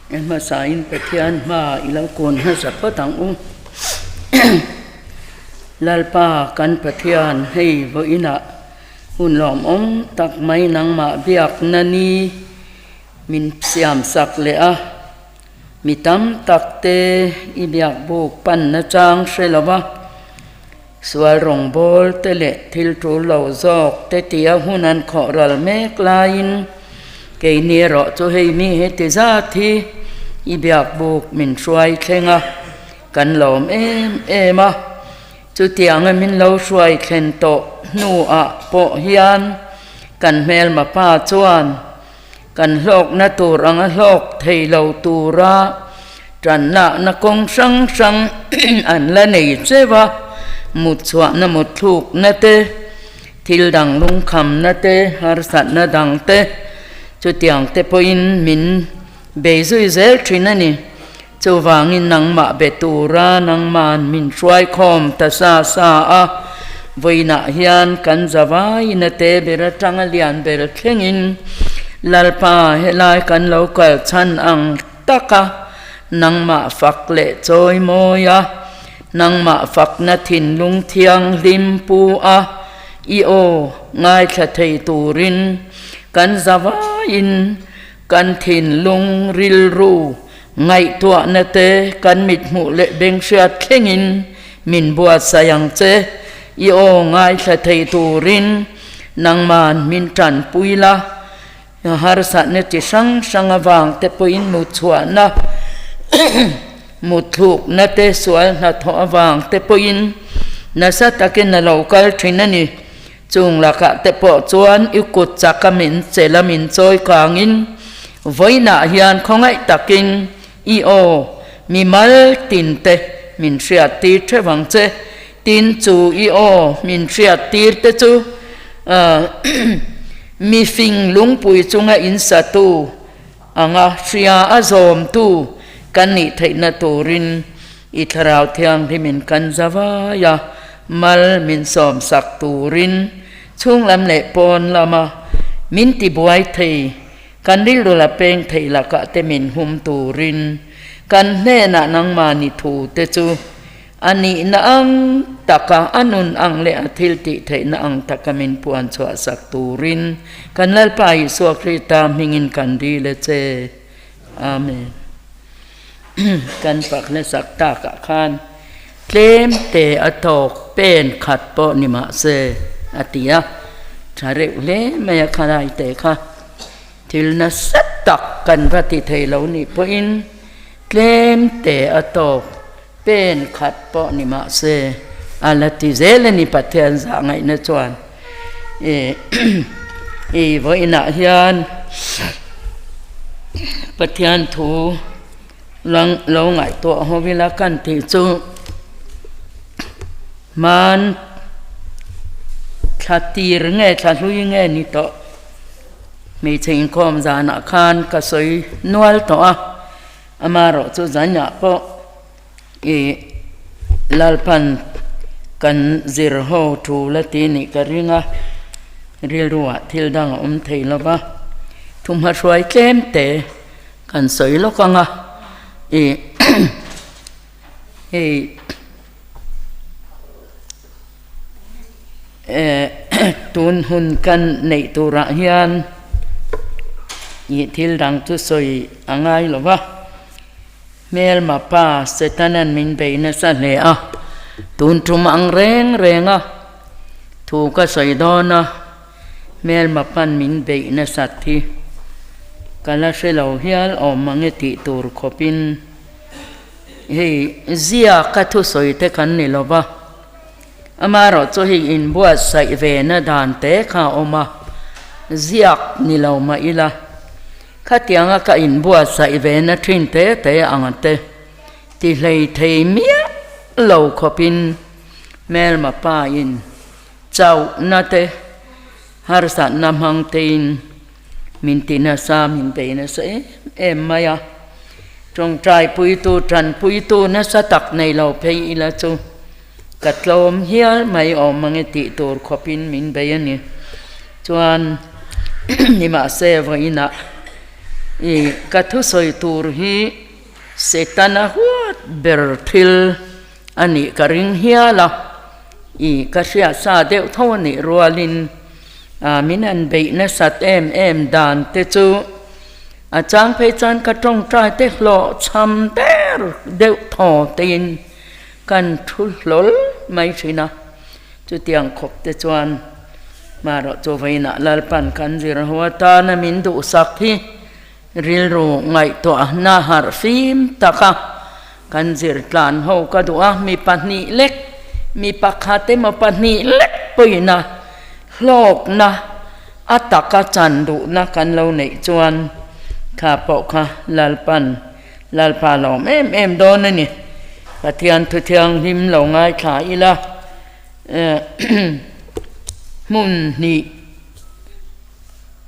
Hmasain Pathian hma i lo kawn hmasa phawt ang u. Lalpa kan Pathian hei vawiinah hun lawmawm tak mai nangmah biakna ni min siam sak leh a, mi tam tak te i biak buk panna chang hre lo va, sual rawngbâwl te leh thil ṭul lo zâwk te tia hun an khawh ral mek laiin keini erawh chu hei mi heti zat hi i biak buk min hruai thleng a, kan lawm em em a. Chutianga min lo hruai thlen tawh hnuah pawh hian kan hmelma pa chuan kan hlawkna tur anga hlawk thei lo tura tanlakna kawng hrang hrang an la nei cheu a, mut chhuahna mut thlukna te, thil dang lungkhamna te, harsatna dang te, chutiang te pawhin min bei zui zel thin a ni. Chuvangin nangmah be tura nangman min hruaikhawm ta sa sa a, vawiinah hian kan zavaiin a te ber atanga lian ber thlengin Lalpa helai kan lo kal chhan ang taka nangmah fak leh chawi mawi a, nangmah fakna thinlung thianghlim pu a i aw ngaithla thei turin kan zavaiin Kan thinlung rilru ngaihtuahna te kan mithmuh leh benghriat thlengin min buatsaih ang che. I aw ngaithla thei turin nangman min tanpui la, harsatna chi hrang hrang avang te pawhin mutchhuahna, mutthlukna te sual hnathawh avang te pawhin nasa takin a lo kal thin a ni. Chung lakah te pawh chuan i kut chaka min chelh a min chawi kangin vawiinah hian khawngaih takin i aw mi mal tin te min hriat tir theuh ang che. Tin chu i aw min hriat tir te chu mi fing lungpui chunga in satu anga hria a zawmtu kan nih theihna turin I Thlarau Thianghlimin kan za vai a, mal min sawmsak turin chhunglam leh pawn lama min tibuai thei, kan rilru la peng thei lakah te min hum turin kan hnenah nangmahni thu te chu a nihna ang taka a nun ang leh a thil tih theihna ang taka min puan chhuahsak turin kan Lalpa Isua Krista hmingin kan dil e che. Amen. Kan fak hlasak takah khan tlem te a tawk pen khat pawh ni mah se a ti a, tha reuh hle mai a khalai te kha thil nasa tak kan va ti thei lo nih pawhin tlem te a tawk pen khat pawh ni mah se a la ti zel a ni Pathian zah ngaihna chuan i vawiinah hian Pathian thu lang lo ngaihtuah ho ila kan tih chu hman thla tir nge thla hlui nge ni tawh hmeichhe inkhawm zanah khan ka sawi nual tawh a. Amaherawh chu zanah pawh i Lalpan kan zir ho thu la ti nih ka ring a, rilruah thil dang a awm thei lo va, thumhma hruai tlem te kan sawi lawk ang a, i hei Tun hun kan neih turah hian ih thil dang chu sawi a ngai lo va, hmelma pa Setanan min bei nasa hle a, tun tum ang reng reng a thu ka sawi dawn a, hmelma pan min beih nasat hi ka la hre lo hial awm ang e tih tur khawpin hei ziaka thusawi te kan ni lo va. Amaherawh chu hei inbuatsaih ve na dan te kha a awm a, ziak ni lo mah ila, khatianga ka inbuatsaih ve na thin te te ang te ti hlei thei miah lo khawpin hmelma pa in chauhna te harsatna hmang tein min ti nasa min bei nasa em em mai a, tawngtai puitu tanpuitu nasa tak nei lo phei ila chu ka tlawm hial mai awm ang e tih tur khawpin min bei a ni. Chuan nimahse vawiinah. I ka thusawi tur hi Setana huat ber thil a nih ka ring hial a, i ka hriat sa deuh tho a nih rualin min han beih nasat em em dan te chu a chang phei chuan ka tawngtai te hlawh chham der deuh thaw tein kan thu hlawl mai thin a, chutiang khawp te chuan marawh chu vawiinah Lalpan kan zir ho atana min duhsak hi Rilru ngaihtuahna harh fim taka kan zir tlan ho ka duh a, mi pahnih lek, mi pakhat emaw pahnih lek pawhin a hlawkna a taka chan duhna kan lo neih chuan kha pawh kha Lalpan Lalpa lawm em em dawn a ni. Pathian thu thianghlim lo ngaithla ila hmun hnih.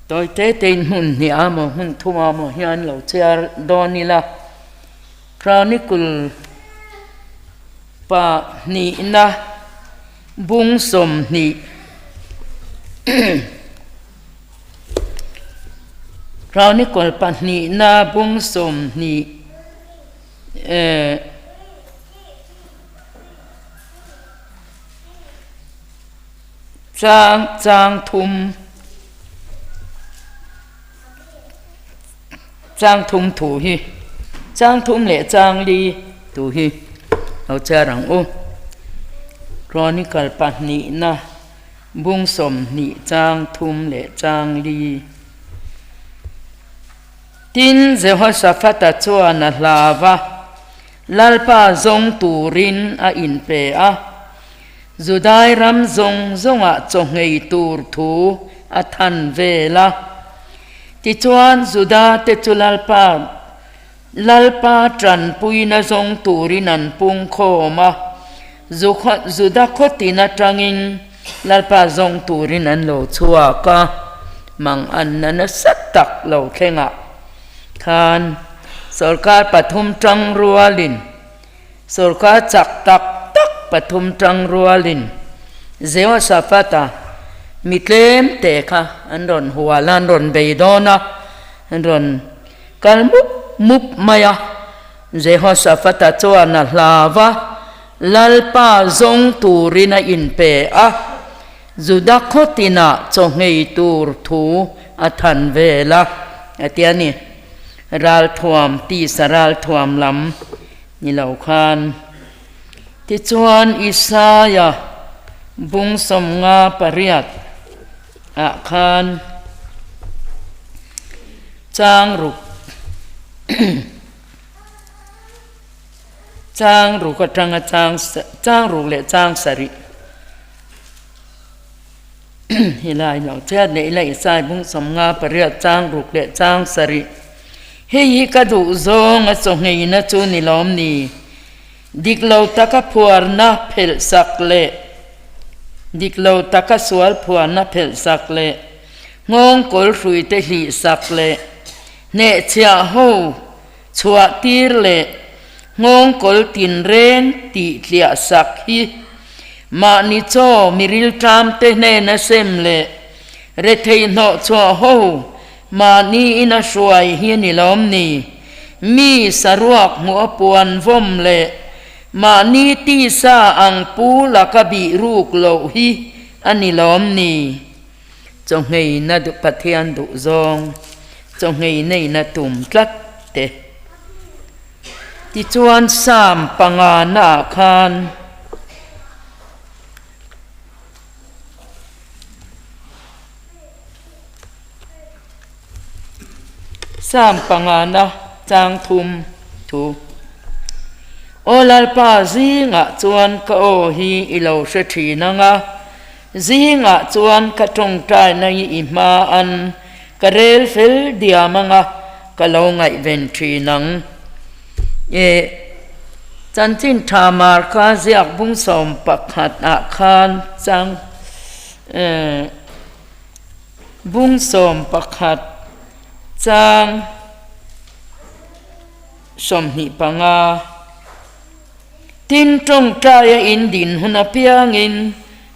Tawi te tein hmun hnih a maw hmun thum a maw hian lo chhiar dawn ila, Chronicle pahnihna bung 20 Chronicle pahnihna bung 20 eh Chang chang thum chang thum thu hi chang thum leh chang li thu hi lo chhiar ang u. Chronicle pahnihna bung 20 chang thum leh chang li. Tin, Jehoshaphat-a chuan a hlau a, Lalpa zawng turin a inpe a. Judai ram zawng zawngah chaw nghei tur thu a than vel a. Tichuan, Judate chu Lalpa Lalpa tanpuina zawng turin an pung khawm a, Juda khawtin atangin Lalpa zawng turin an lo chhuak a, mang anna nasa tak lo thlengah khan sawrkar pathum tang rualin Sawrkar chak tak tak pathum tang rualin Jehoshaphat-a mi tlem te kha an rawn hual a, an rawn bei dawn a, an rawn kal mup mup mai a. Jehoshaphat-a chuan a hlau a, Lalpa zawng turin a inpe a, Juda khaw tinah chaw nghei tur thu a than vel a, a ti a ni. Ralthuam, tisa ralthuam lam ni lo khan. Tichuan Isaia bung 58 ah khan chang ruk chang ruk atanga chang chang ruk leh chang sarih Helai lo chhiat leh ila Isai bung 58 chang ruk leh chang sarih. Hei hi ka duh zawng a chawngheina chu ni lawm ni? Dik lo taka phuarna phelh sak leh dik lo taka sual phuarna phelh sak leh nghawng kawl hrui te hlih sak leh hnehchhiah ho chhuah tir leh nghawng kawl tinreng tih tliah sak hi mahni chaw mi rilṭam te hnena sem leh rethei hnawh chhuah ho mahni ina hruai hi a ni lawm ni? Mi saruak hmuh a puan vawm leh mahni tisa ang pu laka bih ruk loh hi a ni lawm ni? Chawngheina Pathian duh zawng, chawnghei neina tum tlat te. Tichuan Psalm panga naah khan Psalm panga na chang thum thu, Aw Lalpa zingah chuan ka aw hi i lo hre thin ang a, Zingah chuan ka tawngtaina hi i hma an ka rel fel diam anga ka lo ngaihven thin ang. E Chanchin tha Marka ziak bung 11 ah khan chang e bung 11 chang 25. Tin, tawngtaia in din hun apiangin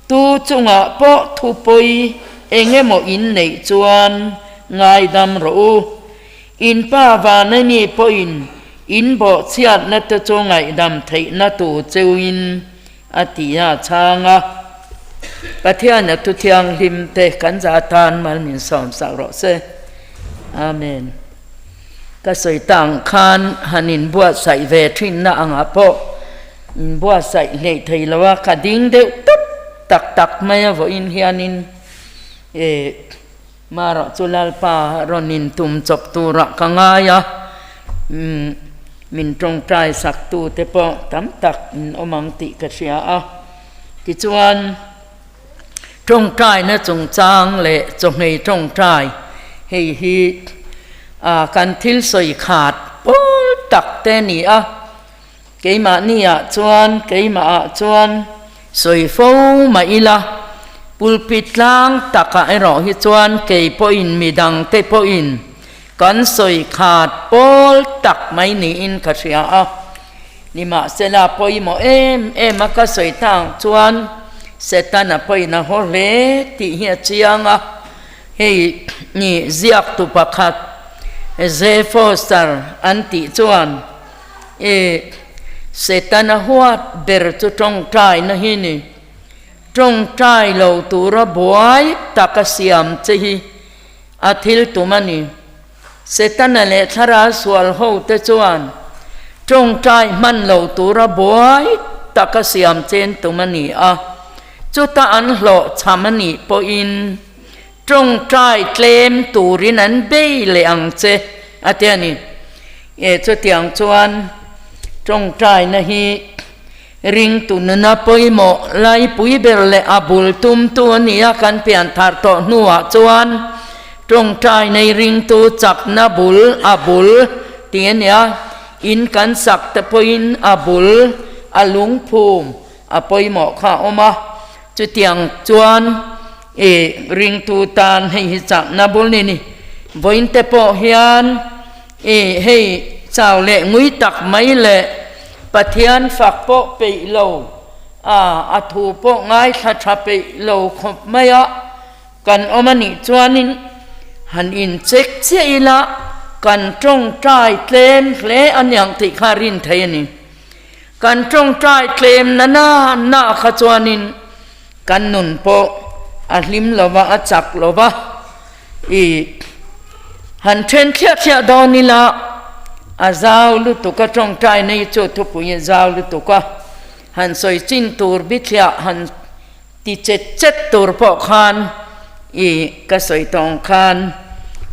tu chungah pawh thupawi eng emaw in neih chuan ngaidam rawh u. In Pa vana mi pawhin in bawhchhiatna te chu ngaihdam theihna tur cheuin a ti a chhang a. Pathiana thu thianghlim te kan za atan mal min sawmsak rawh se. Amen. Ka sawi tang khan han inbuatsaih ve thinna angah pawh inbuatsaih hleih thei lo a, ka ding deuh tawp tak tak mai a vawiin hianin eh marawh chu Lalpa rawn intum chawp turah ka ngai a, umm min tawngtai sak tute pawh tam tak in awm ang tih ka hria a, tichuan. Tawngtaina chungchang leh chawhmei tawngtai hei hi kan thil sawi khat pawl tak te a ni a, keimahniah chuan keimahah chuan sawi fo mah ila, pulpit tlang takah erawh hi chuan kei pawhin midangte pawhin kan sawi khat pawl tak mai niin ka hria a. Nimahsela pawimawh em em a ka sawi tang chuan Setana pawhin a haw hle tih hi a chiang a, hei ni ziaktu pakhat Jay Foster an tih chuan e Setana huat ber chu tawngtaina hi ni, tawngtai lo tura buai taka siam che hi a thil tum a ni. Setana leh thlarau sual hote chuan tawngtai hman lo tura buai taka siam chen tum a ni a, chuta an hlawhchham a nih pawhin tawngtai tlem turin an bei leh ang che a ti a ni. E chutiang chuan tawngtaina hi ringtu nuna pawimawh laipui ber leh a bul tumtu a ni a, kan pianthar tawh hnuah chuan tawngtai nei ringtu chakna bul a bul tih a ni a, in kan sak te pawhin a bul a lungphum a pawimawh kha a awm a, chutiang chuan i ringtu tan hei hi chakna bul ni ni. Vawiin te pawh hian I hei chau leh ngui tak mai leh Pathian fak pawh peih lo a, a thu pawh ngaithla tha peih lo khawp mai a, kan awm a nih chuanin han in check chiah ila kan tawngtai tlem hle a niang tih kha rin thei a ni. Kan tawngtai tlem na na na kha chuanin kan nun pawh a hlim lo va, a chak lo va. I han then thliah thliah dawn ila a zau lutuk a, tawngtai nei chu thupui a zau lutuk a, han sawi chin tur bithliah han ti chet chet tur pawh khan i ka sawi tawng khan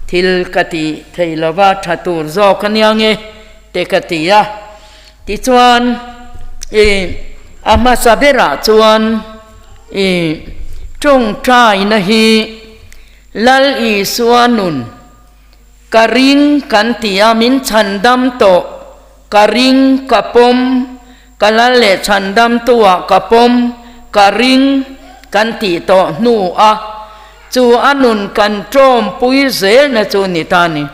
thil ka ti thei lo va, tha tur zawk a nia nge te ka ti a. Tichuan i a hmasa berah chuan i tawngtaina hi Lal Isua nun ka ring kan ti a, min chhandam tawh ka ring ka pawm, ka lal leh chhandamtuah ka pawm ka ring kan tih tawh hnu a, chu a nun kan tawmpui zelna chu ni ta ni.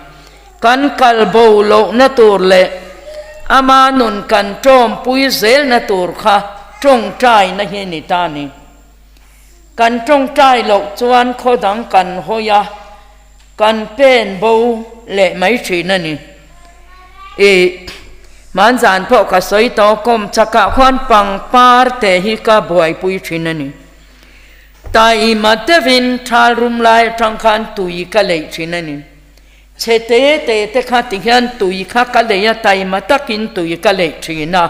Kan kal bo lohna tur leh ama nun kan tawmpui zelna tur kha tawngtaina hi ni ta ni. Kan tawngtai loh chuan khaw dang kan hawi a, kan pen bo leh mai thin a ni. I hmanzan pawh ka sawi tawh kawm chakah khuan pangpar te hi ka buaipui thin a ni. Taima deuhin thal rum lai atang khan tui ka leih thin a ni. Chhe te te te kha ti hian tui kha ka lei a, taima takin tui ka leih thin a,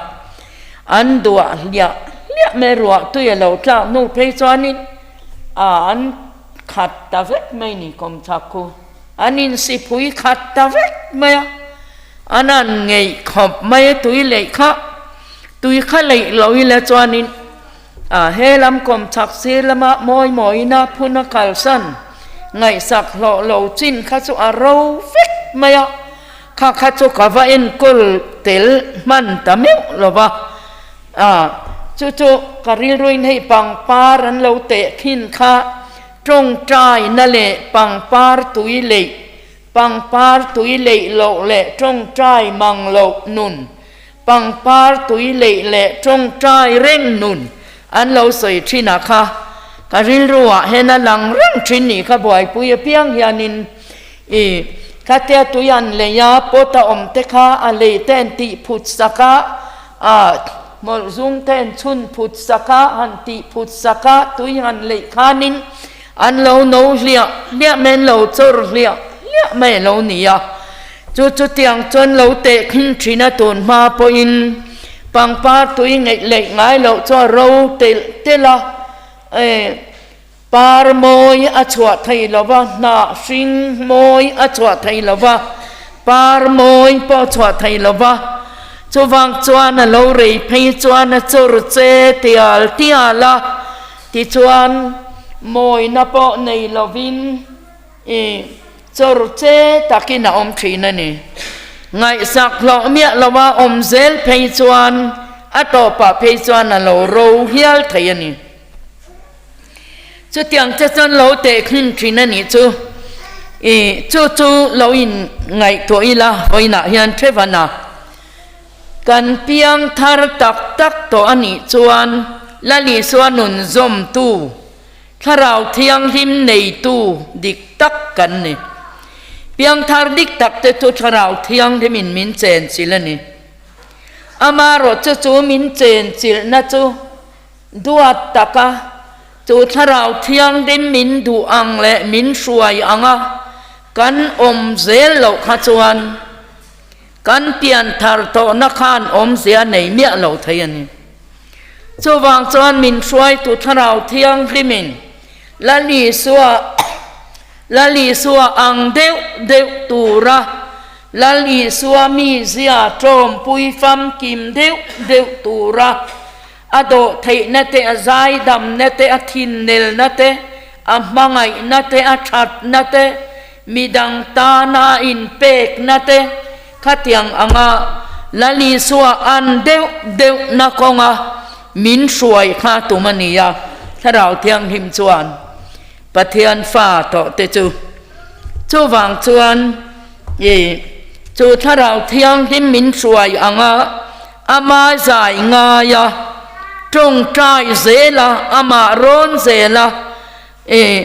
an duah hliah hliah mai ruah tui a lo tlak hnu phei chuanin a an khat ta vek mai ni kawmchhak khu, an insipui khat ta vek mai a, an an ngeih khawp mai a tui leih kha, tui kha leih lo ila chuanin A he lam kawmchhak sir lama mawi mawina phun a kalsan ngaihsak hlawh lo chin kha chu a ro vek mai a, kha kha chu ka va enkawl tel hman ta meuh lo va, a chu chu ka rilruin hei pangpar an lo teh khin kha tawngtaina leh pangpar tui leih pangpar tui leih loh leh tawngtai mang loh nun Pangpar tui leih leh tawngtai reng nun an lo sawi thin a kha ka rilru ah hian a lang reng thin nih kha buaipui apiang hianin i Khatia tui an lei a, pot a awm te kha a lei te an tih phut sak a, ah hmawlh zum te an chhun phut sak a, han tih phut sak a, tui han leih khanin an lo no hliah hliah mai, an lo chawr hliah hliah mai a lo ni a. Chu chutiang chuan lo tehkhin thin a tun hma pawhin pangpar tui ngeih leih ngai loh chu a ro telh telh a, eh Par mawi a chhuah thei lo va, hnah hring mawi a chhuah thei lo va, par mawi pawh a chhuah thei lo va. Chuvang chuan a lo rei phei chuan a chawr che tial tial a, tichuan mawina pawh nei lovin i chawr che takin a awm thin a ni. Ngaihsak hlawh miah lova awm zel phei chuan a tawpah phei chuan a lo ro hial thei a ni. Chutiang che chuan lo tehkhin thin a nih chu. I chu chu lo in ngaihtuah ila vawiinah hian Trevana kan piang thar tak tak tawh a nih chuan Lalisua nun zawmtu, Thlarau Thianghlim neitu dik tak kan ni. Piang thar dik tak te chu Thlarau Thianghlimin min chenchilh a ni. Amaherawhchu chu min chenchilhna chu Duat taka chu Thlarau Thianghlim min duh ang leh min hruai anga kan awm zel loh kha chuan kan pian thar tawhna khan awmzia nei miah lo thei a ni. Chuvang chuan min hruaitu Thlarau Thianghlimin Lal Isua Lal Isua ang deuh deuh tura Lal Isua mizia tlawmpui famkim deuh deuh tura A dawhtheihna te, a zaidamna te, a thinnelna te, a hmangaihna te, a thatna te, midang tana a inpekna te khatiang anga Lal Isua an deuh deuhna kawnga min hruai kha tum a ni a, Thlarau Thianghlim chuan Pathian fa tawh te chu. Chuvang chuan i chu Thlarau Thianghlim min hruai anga Ama zai ngai a, tawngtai zel a, amah rawn zel a, e,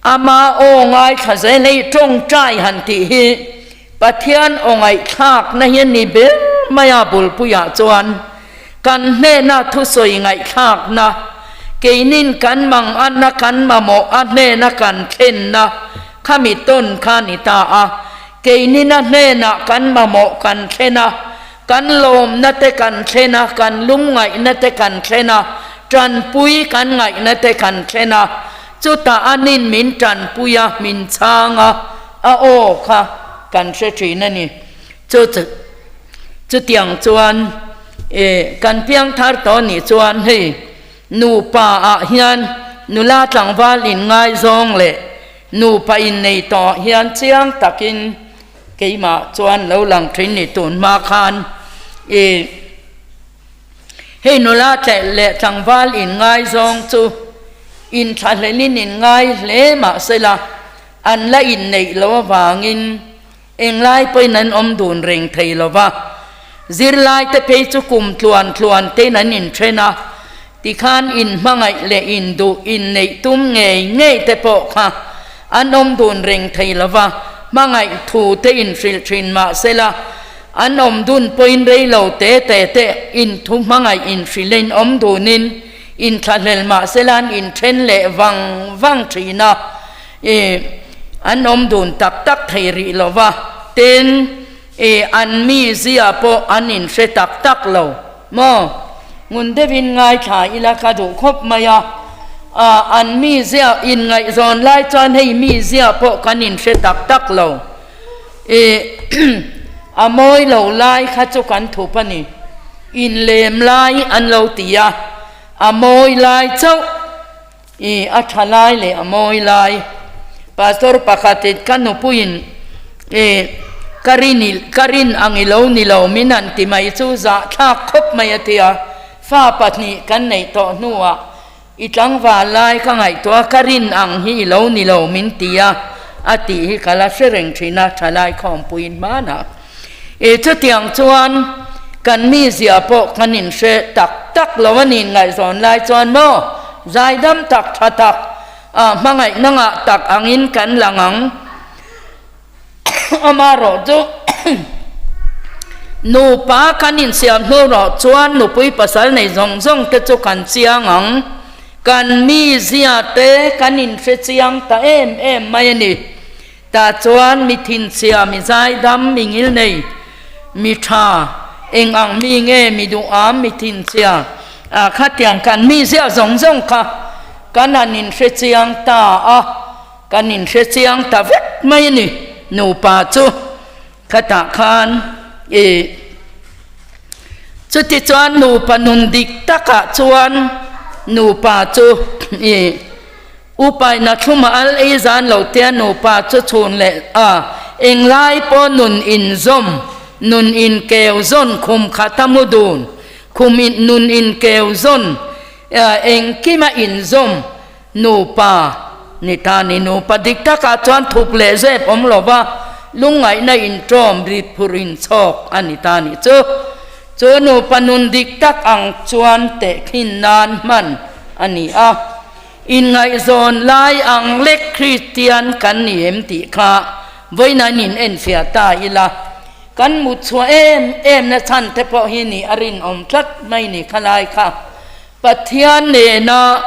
ama aw ngaithla zel hei tawngtai han tih hi Pathian aw ngaihthlakna hi a ni ber mai a bulpuiah chuan kan hnena thusawi ngaihthlakna, keinin kan manganna kan mamawh a hnena kan thlenna khami tawn kha a ni ta a, keinin a hnenah kan mamawh kan thlen a, Kan lawmna te kan thlen a, kan lungngaihna te kan thlen a, tanpui kan ngaihna te kan thlen a, chutah anin min tanpui a, min chhang a, a aw kha kan hre thin a ni. Chu chutiang chuan e kan piangthar tawh nih chuan hei nupa ah hian nula tlangval inngaizawng leh nupa innei tawh hian chiang takin Keimah chuan lo lang thin ni tun hma khan i hei nula tleh leh tlangval in ngaizawng chu in thlahlelin in ngai hle mahsela an la inneih lo avangin englai pawhin an awm dun reng thei lo va, zirlai te phei chu kum tluan tluan tein an inthen a, tikhan in hmangaih leh induh inneih tum ngei ngei te pawh kha An awm dun reng thei lo va, hmangaih thu te inhrilh thin mah sela, an awm dun pawhin rei lo te te te in thu hmangaih inhrilh in awm dunin inthlahlel mah sela an inthen leh vang vang thin a, i an awm dun tak tak thei rih lo va, tin, i an mizia pawh an inhre tak tak lo. Maw? Ngun deuhin ngaithla ila ka duh khawp mai a. Ah, an mizia inngaihzawn lai chuan hei mizia pawh kan inhre tak tak lo. Ih, a mawi lo lai kha chu kan thup a ni. Inlem lai an lo ti a, a mawi lai chauh. I a tha lai leh a mawi lai. Pastor pakhatin ka nupuiin i ka rin ka rin ang i lo ni lo min han ti mai chu zahthlak khawp mai a ti a, fa pahnih kan neih tawh hnuah i tlangval lai ka ngaihtuah a ka rin ang hi i lo ni lo min ti a a tih hi ka la hre reng thin a thalai khawmpuiin hmanah. I chutiang chuan kan mizia pawh kan inhre tak tak lo a ni ngaihzawn lai chuan maw zaidam tak tha tak ah hmangaihna ngah tak angin kan lang ang. Amaherawh chu nupa kan insiam hnu rawh chuan nupui pasal nei zawng zawng te chu kan chiang ang. Kan mizia te kan inhre chiang ta em em mai a ni. Tah chuan mi thinchhia, mi zaidam, mi ngilnei, mi tha, eng ang mi nge, mi duham, mi thinchhia, ah khatiang kan mizia zawng zawng kha kan han inhre chiang ta a, kan inhre chiang ta vek mai a ni nupa chu. Khatah khan i chuti chuan nupa nun dik takah chuan nupa chu i upaina thluma al ei zan lo tia nupa chu chhun leh a englai pawh nun inzawm nun inkeu zawn khum khata mu dun khum in nun inkeu zawn engkima inzawm Nupa ni ta ni nupa dik takah chuan thup leh zep awm lo va, lungngaihna inṭawm rit phurh inchhawk a ni ta nih chu. Chu nupa nun dik tak ang chuan tehkhin nan hman a ni a. Inngaihzawn lai ang lek Kristian kan ni em tih kha vawiin in enfiah ta ila. Kan mut chhuah em em na chhan te pawh hi nih a rinawm tlat mai ni khalai kha. Pathian nena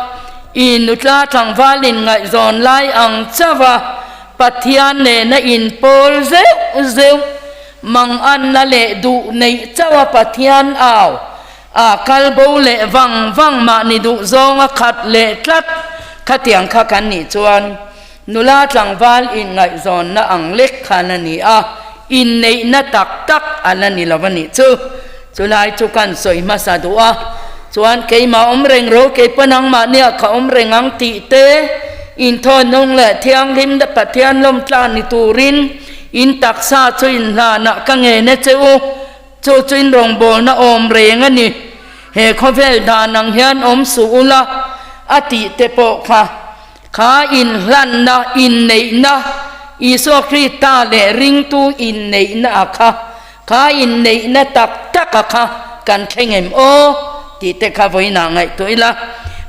i nutla tlangval inngaihzawn lai ang chauh a, Pathian nena inpawl zeuh zeuh, manganna leh duh neih chauh a Pathian au a kal bo leh vang vang mahni duh zawnga khat leh tlat khatiang kha kan nih chuan nula tlangval inngaihzawnna ang lek khan a ni a, inneihna tak tak a la ni lo a nih chu. Chulai chu kan sawi hmasa duh a, chuan keimah awm reng ro, kei pawn angmahnia ka awm reng ang tih te, inthawnung leh thianghlim te Pathian lawmtlan ni turin in taksa chu inhlanah ka ngen e che u, chu chu in rawngbawlna awm reng a ni. He khawvel dan ang hian awm suh ula a tih te pawh kha. Kha inhlanna, inneihna, Isua Krista leh ringtu inneihna a kha, kha inneihna tak tak a kha kan thleng em aw? tih te kha vawiinah ngaihtuah ila.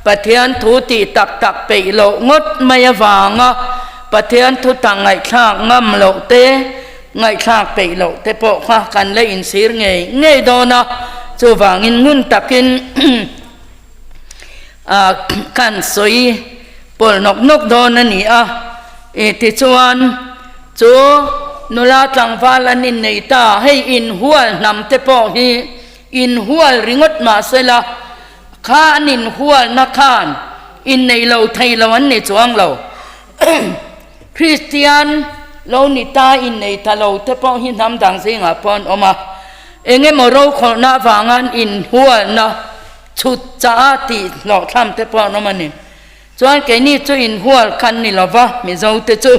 Pathian thu tih tak tak peih loh ngawt mai avanga Pathian thu tak ngaihthlak ngam loh te, ngaihthlak peih loh te pawh kha kan la insir ngei ngei dawn a. Chuvangin ngun takin A kan sawi pawlh nawk nawk dawn a ni a, i tichuan chu nula tlangval an innei ta, hei inhual hnam te pawh hi inhual ringawt mah sela kha an inhualna khan innei lo thei lo an ni chuang lo. Kristian lo ni ta innei ta lo te pawh hi hnam dang zingah pawh an awm a, eng emaw rokhawlhna avanga an inhualna Chhut cha tih hlawhthlam te pawh an awm a ni. Chuan keini chu inhual khan ni lo va, Mizo te chu.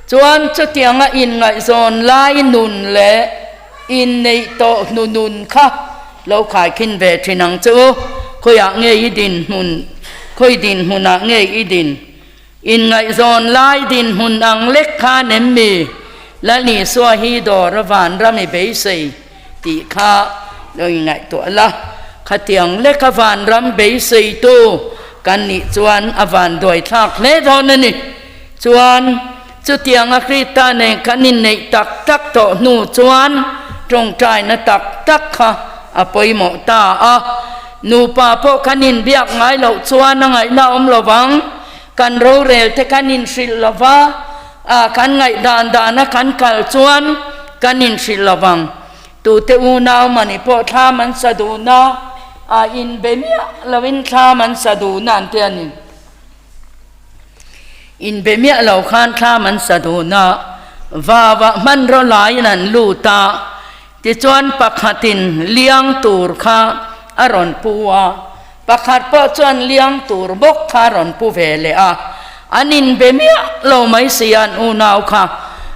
Chuan chutianga inngaihzawn lai nun leh inneih tawh hnu nun kha lo khaikhin ve thin ang che u. Khawiah nge i dinhmun, khawi dinhmunah nge i din? Inngaihzawn lai dinhmun ang lek khan em mi Lal Isua hi dawr a vanram i beisei tih kha lo inngaihtuah la. Khatiang leka vanram beiseitu kan nih chuan a vanduai thlak hle dawn a ni. Chuan chutianga Krista nen kan inneih tak tak tawh hnu chuan tawngtaina tak tak kha a pawimawh ta a. Nupa pawh kan inbiak ngai loh chuan a ngaihna awm lo vang, kan rorel te kan inhrilh lo va, a kan ngaihdan dana kan kal chuan kan inhrilh lo vang. Tute unau mani pawh thlam an sa dun a, a inbe miah loin thlam an sa dun a an ti a ni. Inbe miah lo khan thlam an sa dun a, vava hmanraw laiin an lut a, Tichuan pakhatin liang tur kha a rawn pu a, pakhat pawh chuan liang tur bawk kha a rawn pu ve leh a. An inbe miah lo mai si a, an unau kha.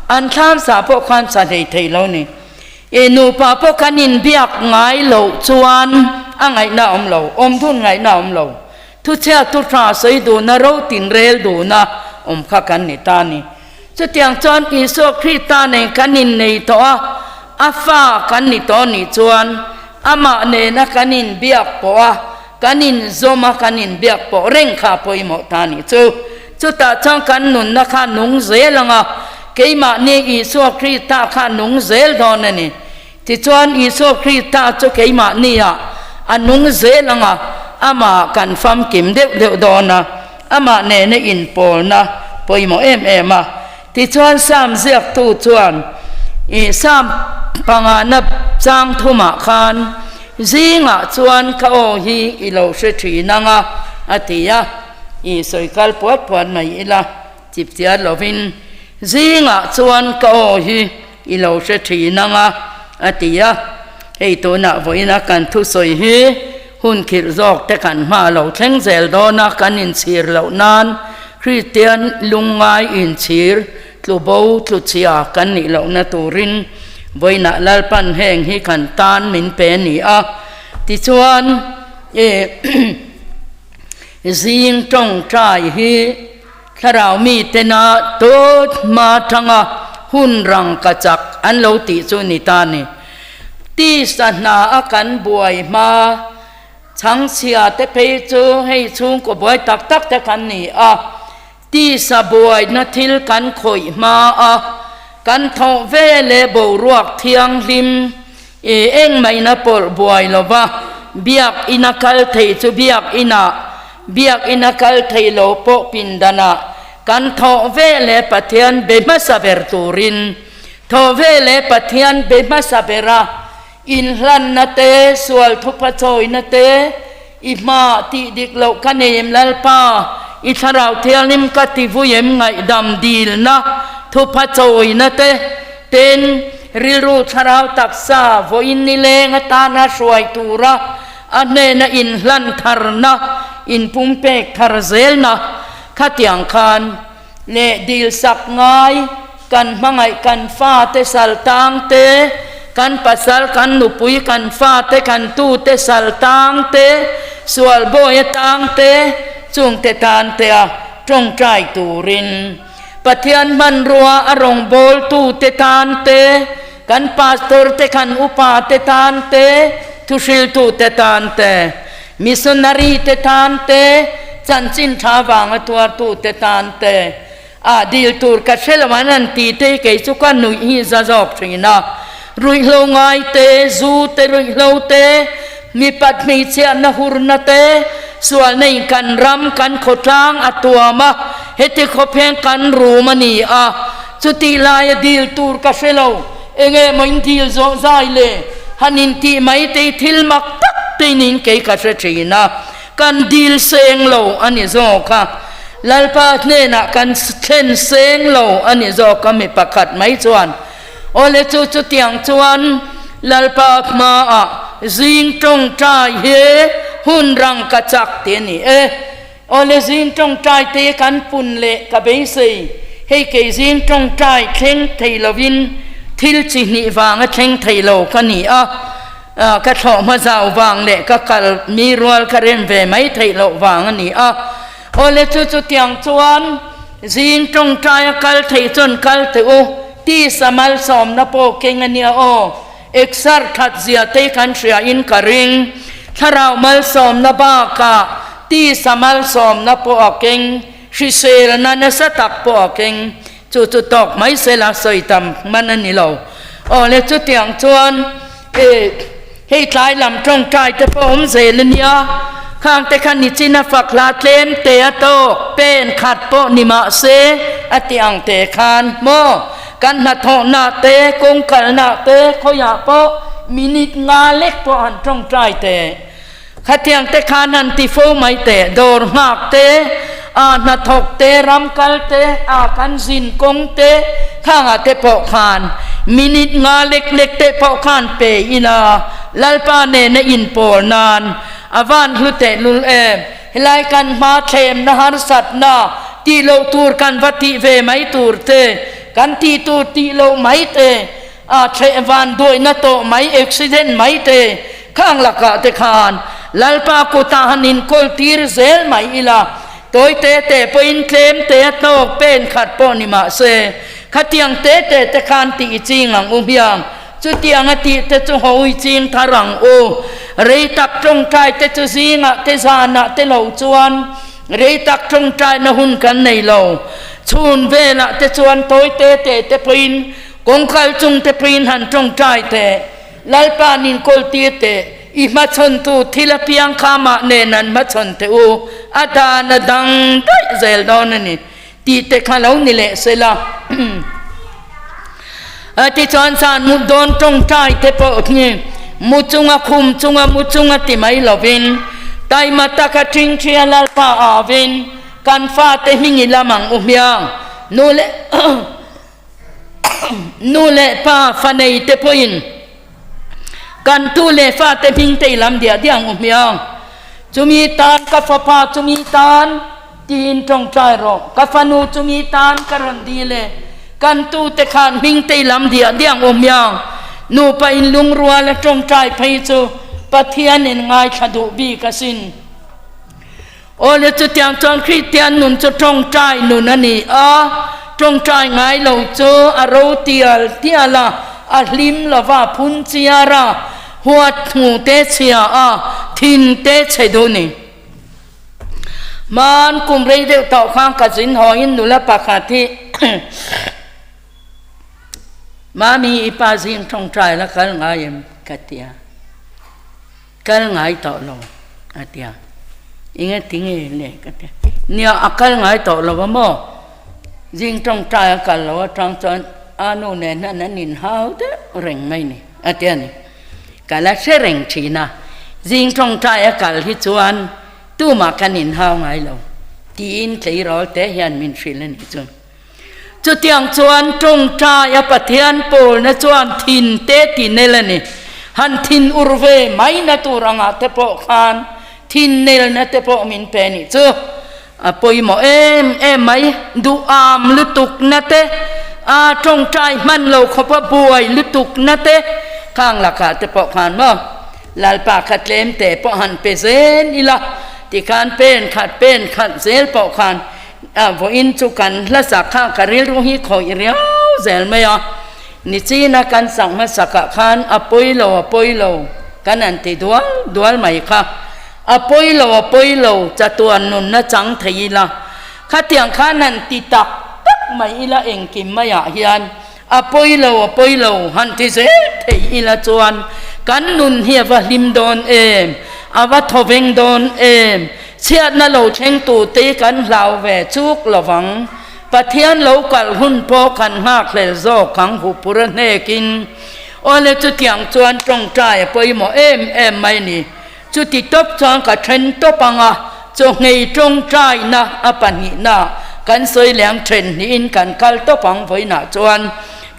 An thlamsa pawh khan sa hlei thei lo ni. I nupa pawh kan inbiak ngai loh chuan a ngaihna a awm lo, awmdun ngaihna a awm lo. Thuchhia thu tha sawi duhna, ro tinrel duhna awm kha kan ni ta a ni. Chutiang chuan Isua Krista nen kan innei tawh a, a fa kan ni tawh nih chuan amah nena kan inbiak pawh a, kan inzawm a, kan inbiak pawh reng kha a pawimawh ta nih chu. Chutah chuan kan nunna kha nung zel ang a, Keimahni Isua Krista kha a nung zel dawn a ni. Tichuan, Isua Krista chu keimahniah a nung zel ang a, amah kan famkim deuh deuh dawn a, amah nena inpawlna pawimawh em em a. Tichuan, Sam ziaktu chuan i Sam pangana chang thumah khan, Zingah chuan ka aw hi i lo hre thin ang a, a ti a. I sawi kal puat puat mai ila. Chipchiar lovin, Zingah chuan ka aw hi i lo hre thin ang a, a ti a. Hei tunah vawiina kan thusawi hi hun khirh zawk te kan hma lo thleng zel dawn a, kan inchhir loh nan Kristian lungngai inchhir tlu bo tlu chhia kan nih lohna turin vawiinah Lalpan heng hi kan tan min pe a ni a. Tichuan, zing tawngtai hi Thlarau mitena tawt hma tanga hun rang ka chak an lo tih chu ni ta ni. Tisa hna a kan buai hma chhangchhia te phei chu hei chhungkaw buai tak tak te kan ni a, tisa buaina thil kan khawih hma a kan thawh ve leh boruak thianghlim i engmahina pawlh buai lova biak ina kal thei chu biak inah Biak ina kal thei lo pawh pindanah kan thawh ve leh Pathian be hmasa ber turin thawh ve leh Pathian be hmasa bera inhlanna te, sual thupa chawina te, i hmaah tih dik loh ka nei em Lalpa, i Thlarau Thianghlim ka ti vui em ngaihdam dilna thupa chawina te, ten rilru thlarau taksa vawiin nileng atana hruai tura A hnena inhlan tharna, inpumpek thar zelna khatiang khan leh dilsak ngai kan hmangaih kan fate sal tang te, kan pasal, kan nupui, kan fate, kan tute sal tang te, sual bawi atang te, chungte tan tea tawngtai turin Pathian hmanrua a rawngbawltute tan te, Kan pastor te, kan upa te tan te, thuhriltu te tan te, missionary te tan te, chanchin tha vanga tuartu te tan te, ah dil tur ka hre lo an han ti te hi kei chu ka nuih hi za zawk thin a. Ruihhlo ngai te, zu te, ruihhlo te, mipat hmeichhiatna hurna te, sualna in kan ram, kan khawtlang a tuam a, heti khawp hian kan rum a ni a. Chutih laia dil tur ka hre lo, enge maw in dil zawh zai le? Han in tih mai te hi thil mak tak te in in kei ka hre thin a, kan dil seng lo a ni zawk a, Lalpa hnenah kan thlen seng lo a ni zawk a mi pakhat mai chuan awle chu chutiang chuan Lalpa hmaah zing tawngtai hi hun rang ka chak ti a ni e. Awle zing tawngtai te kan pun leh ka beisei, hei kei zing tawngtai thleng thei lovin thil chi hnih vanga thleng thei lo ka ni a, ka thlawh hma zau vang leh ka kal mi rual ka rem ve mai theih loh vang a ni a. Awle chu chutiang chuan zing tawngtai a kal theih chuan kal teh u, tisa malsawmna pawh keng a nia aw. Exer that zia te kan hria in ka ring. Thlarau malsawmna bakah tisa malsawmna pawh a keng, hriselna nasa tak pawh a keng. Chu chu tawk mai sela sawi tam hman a ni lo. Aw le chutiang chuan e hei tlai lam tawngtai te pawh awm zel a nia. Khang te kha nichin a fak hla tlem te a tawk pen khat pawh ni mah se a ti ang te khan maw. Kan hnathawhna te, kawngkalna te, khawiah pawh minute nga lek pawh han tawngtai teh. Khatiang te khan han ti fo mai teh. Dawr nghak te, aa hnathawk te, ram kal te, aa kan zin kawng te, khangah te pawh khan minute nga lek lek te pawh khan pe ila Lalpa nena inpawl nan a van hlu tehlul em. Helai kan hma thlemna harsatna tih loh tur kan va tih ve mai tur te, kan tih tur tih loh mai te, a thleh van duaihna tawh mai accident mai te khang lakah te khan Lalpa kutah han inkawl tir zel mai ila, tawi te te pawhin tlem te a tawk pen khat pawh ni mah se, khatiang te te te khan tih i ching ang u hmiang. Chutiang a tih te chu hawi ching thar ang u. Rei tak tawngtai te chu zingah te zanah te lo chuan rei tak tawngtaina hun kan nei lo. Chhun velah te chuan tawi te te te pawhin kawngkhal chung te pawhin han tawngtai teh. Lalpa nin kawl tir teh. I hmachhawntu thil apiang kha mah nen an hmachhawn teh u. A dan a dang daih zel dawn a ni tih te kha lo ni leh se la. Tichuan zan mut dawn tawngtai te pawh hi mu chunga khum chunga mu chunga ti mai lovin taima taka ṭhingṭhia Lalpa avin kan fate hming i lam ang u hmiang. Nu leh nu leh pa fa nei te pawhin kan tu leh fate hming te i lam diah diah ang u hmiang. Chumi tan ka fapa chumi tan tiin tawngtai rawh. Ka fanu chumi tan ka rawn dil e. Kan tute khan hming te i lam diah diah ang u hmiang. Nupa in lungrual a tawngtai phei chu Pathian in ngaithla duh bik asin. Awle chutiang chuan Kristian nun chu tawngtai nun a ni a, tawngtai ngai lo chu a ro tial tial a, a hlim lo va, phun chiar a, huat hmu te chhia a, thin te chhe duh ni. Hman kum rei deuh tawh khan ka zin hawiin nula pakhat hi Mami i pa zing tawngtai la kal ngai em? ka ti a. Kal ngai tawh lo a ti a, eng ati nge le ka ti a, nia a kal ngai tawh lo a maw, zing tawngtai a kal lo atang chuan a nu nen hian an inhau deuh reng mai ni a ti a ni, ka la hre reng thin a, zing tawngtai a kal hi chuan tumah kan inhau ngai lo tiin tleirawl te hian min hrilh a nih chu. Chutiang chuan tawngtai a Pathian pawlna chuan thin te ti nel a ni. Han thin ur ve mai na tur angah te pawh khan thin nelna te pawh min pe nih chu a pawimawh em em mai. Duham lutuk na te, a tawngtai hman lo khawpa buai lutuk na te khang lakah te pawh khan maw Lalpa kha tlem te pawh han pe zel ila tikhan pen khat pen khat zel pawh khan A vawiin chu kan hla sak kha ka rilru hi khawih riau zel mai a, nichina kan sak hmasakah khan a pawi lo a pawi lo kan han ti dual dual mai kha, a pawi lo a pawi lo chatuan nunna chang thei ila, khatiang khan han ti tak tak mai ila engkim maiah hian A pawi lo, a pawi lo, han ti zel thei ila chuan kan nun hi a va hlim dawn em, a va thawveng dawn em, chhiatna lo thleng tute kan hlau ve chuk lo vang. Pathian lo kalh hun pawh kan nghakhlel zawk ang hupur a hnekin. Awle chutiang chuan tawngtai a pawimawh em em mai ni. Chuti tawp chuan ka then tawp ang a, chawhngei tawngtaina a pahnihna kan sawi leh ang then hnihin kan kal tawp ang vawiinah chuan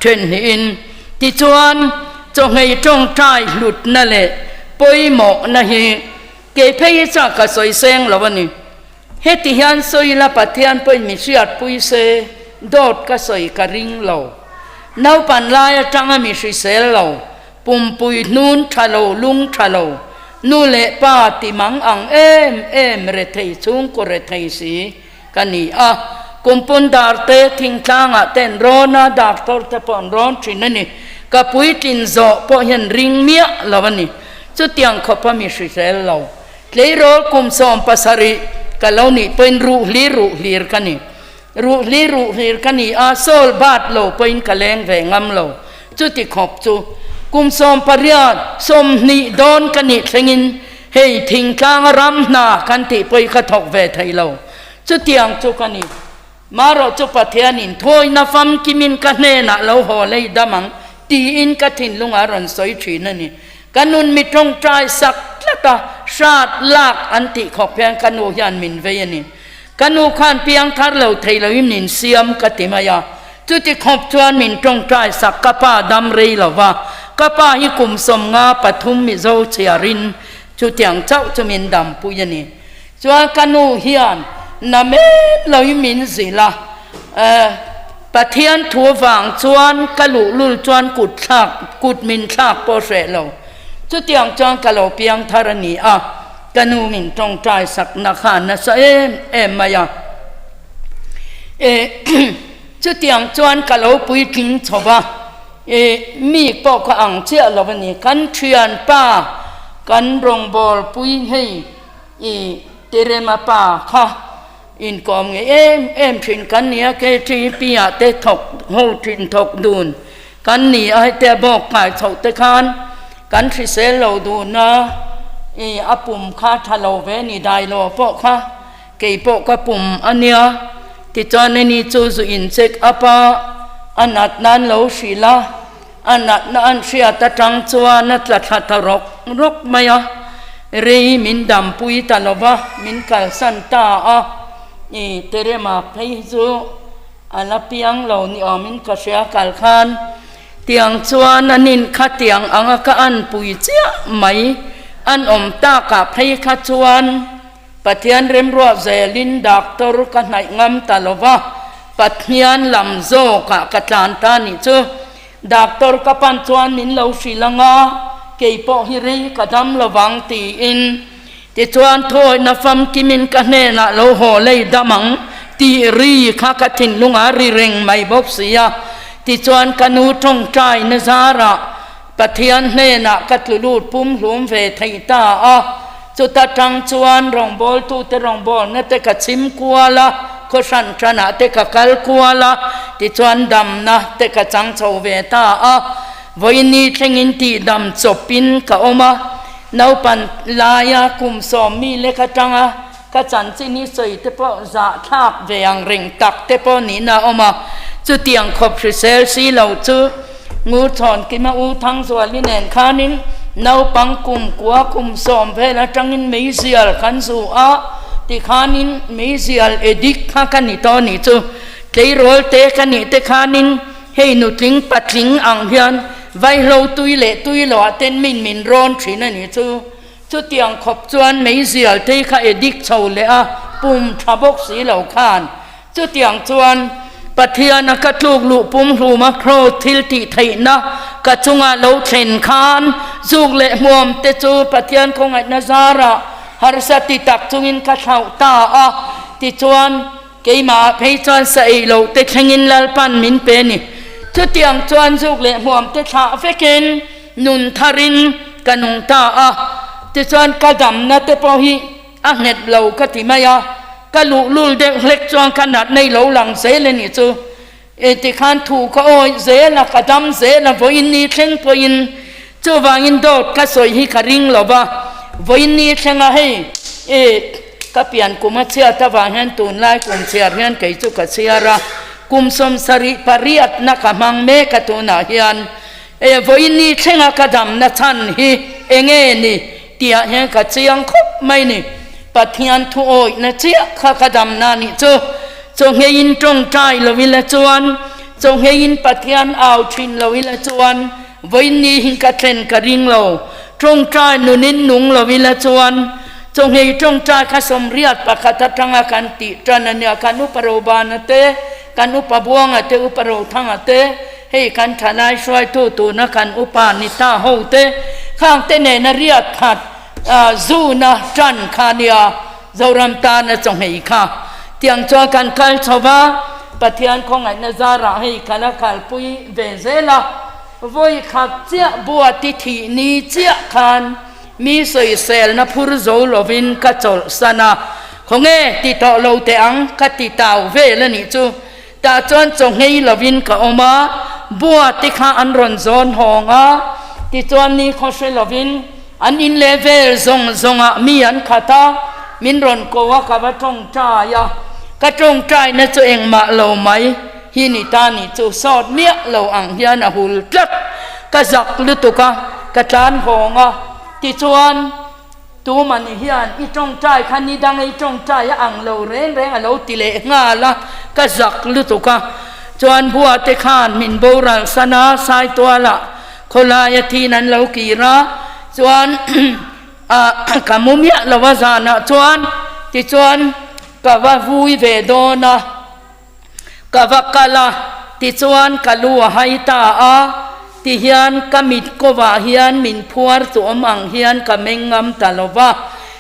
then hnihin. Tichuan, chawhngei tawngtai hlutna leh pawimawhna hi kei phei hi chuan ka sawi seng lo a ni. Heti hian sawi la Pathian pawhin mi hriatpui se, dawt ka sawi ka ring lo. Naupan lai atanga mi hrisel lo. Pumpui hnun tha lo, lung tha lo, nu leh pa ti mang ang em em rethei chhungkaw rethei si ka ni a. Kumpun dar te thingtlangah te an rawn a, doctor te pawh an rawn thin a ni. Ka puitlin zawh pawh hian ring miah lo a ni. Chutiang khawpa mi hrisel lo. Tleirawl kum 70 ka lo nih pawhin ruh hlir ruh hlir ka ni. Ruh hlir ruh hlir ka ni a, sawl bat lo pawhin ka leng ve ngam lo. Chuti khawp chu kum 18, 20 dawn ka nih thlengin hei thingtlanga ram hna kan tih pawhin ka thawk ve thei lo. Chutiang chu ka ni. Marawh chu Pathianin thawina famkimin ka hnenah lo haw lei dam ang tiin ka thinlungah a rawn sawi thin a ni. Ka nun mi tawngtai sak tlat a, hrat lak an tih khawp hian ka nu hian min vei a ni. Ka nu khan piang thar lo thei loin min siam ka ti mai a, chuti khawp chuan min tawngtai sak ka pa dam rei lo va, ka pa hi kum 53 Mizo chhiarin chutiang chauh chu min dampui a ni. Chuan ka nu hian na men loin min zilh a, eh, Pathian thu vang chuan ka luhlul chuan kut thlak, kut min thlak pawh hreh lo. Chutiang chuan ka lo piang thar a ni a. Ka nu min tawngtai sakna kha nasa em em mai a. E chutiang chuan ka lo puitling chho va, e mi pawh ka ang chiah lo a ni. Kan thianpa kan rawngbawlpui hei i Terema pa kha. Inkawm ngei em em thin kan ni a, KTP ah te thawk ho thin thawk dun kan ni a, hetia bawk kai chhoh te khan kan hrisel lo dun a, i a pum kha tha lo ve ni dai lo pawh kha kei pawh ka pum a nia, tichuan ani chu zu in check up a, a nat nan lo hrilh a, A natna an hriat atang chuan a tla thla ta rawk rawk mai a, rei min dampui ta lo va, min kalsan ta a, i Terema phei hi chu a la piang lo ni awmin ka hria kal khan tiang chuan an in kha tiang anga ka anpui chiah mai an awm takah phei kha chuan Pathian remruah zelin doctor ka hnaih ngam ta lo va, Pathian lam zawkah ka tlan ta nih chu. Doctor ka pan chuan min lo hrilh ang a, kei pawh hi rei ka dam lo vang tiin. Tichuan thawihna famkimin ka hnenah lo haw lei dam ang tih ri kha ka thinlungah ri reng mai bawk si a. Tichuan ka nu tawngtaina zarah Pathian hnenah ka tlu lut pumhlum ve thei ta a, chuta tang chuan rawngbawltute rawngbawlna te ka chhim kual a, khaw hran hranah te ka kal kual a, tichuan damna te ka chang chho ve ta a. Vawiini thlengin tihdam chawpin ka awm a, naupan laia kum sawm mi lek atanga ka chanchin hi sawi te pawh zahthlak ve ang reng tak te pawh nihna a awm a, chutiang khawp hrisel si lo chu Ngurchhawn Kima U Thangzuali nen khanin naupang kum kua kum sawm vel atangin meizial kan zu a, tikhanin meizial addict kha ka ni tawh nih chu, tleirawl te ka nih te khanin hei nutling patling ang hian vaihlo tui leh tui loah ten min min rawn thin a nih chu. Chutiang khawp chuan meizial te kha addict chho leh a, pum tha bawk si lo khan. Chutiang chuan Pathian a ka tluk luh pum hlum a kraws thil tih theihna ka chunga lo thlen khan zuk leh hmuam te chu Pathian khawngaihna zarah harsa ti tak chungin ka thlauh ta a. Tichuan keimah phei chuan sa ei loh te thlengin Lalpan min pe ni. Chutiang chuan zuk leh hmuam te thlah vekin Nun tharin ka nung ta a, tichuan ka damna te pawh hi a nghet lo ka ti mai a, ka luhlul deuh hlek chuan ka nat nei lo lang zel a nih chu. E tikhan thu ka awih zel a, ka dam zel a, vawiin ni thleng pawhin chuvangin dawt ka sawi hi ka ring lo va, vawiin ni thlenga hei e ka pian kum a chhiat avang hian tunlai kum chhiar hian kei chu ka chhiar a, kum 78 na ka hmang mek a tunah hian. E vawiin thlenga ka damna chhan hi enge ni tihah hian ka chiang khawp mai ni. Pathian thu awihna chiah kha ka damna nih chu. Chawhngeiin tawngtai lo ila chuan, chawhngeiin Pathian au thin lo ila chuan vawiin ni hi ka thlen ka ring lo. Tawngtai nunin nung lo ila chuan, chawhngei tawngtai kha 81 atanga kan tih tan a nia, kan upa Robana te, kan upa Buanga te, upa Rothanga te, Hei kan thalai hruaitu tuna kan upa ni ta ho te khang te nena riat khat zuna tan kha nia Zoram tana chawnghei kha tiang chuan kan kal chho va, Pathian khawngaihna zarah hei ka la kalpui ve zel a, vawi khat chiah buati thih ni chiah khan mi sawiselna phur zo lovin ka chawlhsan a, khawnge ti tawh lo teh ang ka ti tau vel a nih chu. Tah chuan chaw nghei lovin ka awm a, bua te kha an rawn zawn hawng a, tichuan ni khaw hre lovin an in leh vel zawng zawngah mi an khat a, min rawn ko a, ka va tawngtai a, ka tawngtaina chu engmah lo mai hi ni ta nih chu sawt miah lo ang hian a hul tlat, ka zak lutuk a, ka tlan hawng a, tichuan. Tumani hian i tawngtai kha ni dang i tawngtai a ang lo reng reng a lo ti leh nghal a, ka zak lutuk a. Chuan Buate khan min boral san a, Saitualah khawlaia thin an lo kir a, chuan ka mu miah lo a zanah chuan tichuan ka va vui ve dawn a. Ka va kal a, tichuan ka lu a hai ta a, tihian ka mit kovah hian min phuar chu awm ang hian ka meng ngam ta lo va,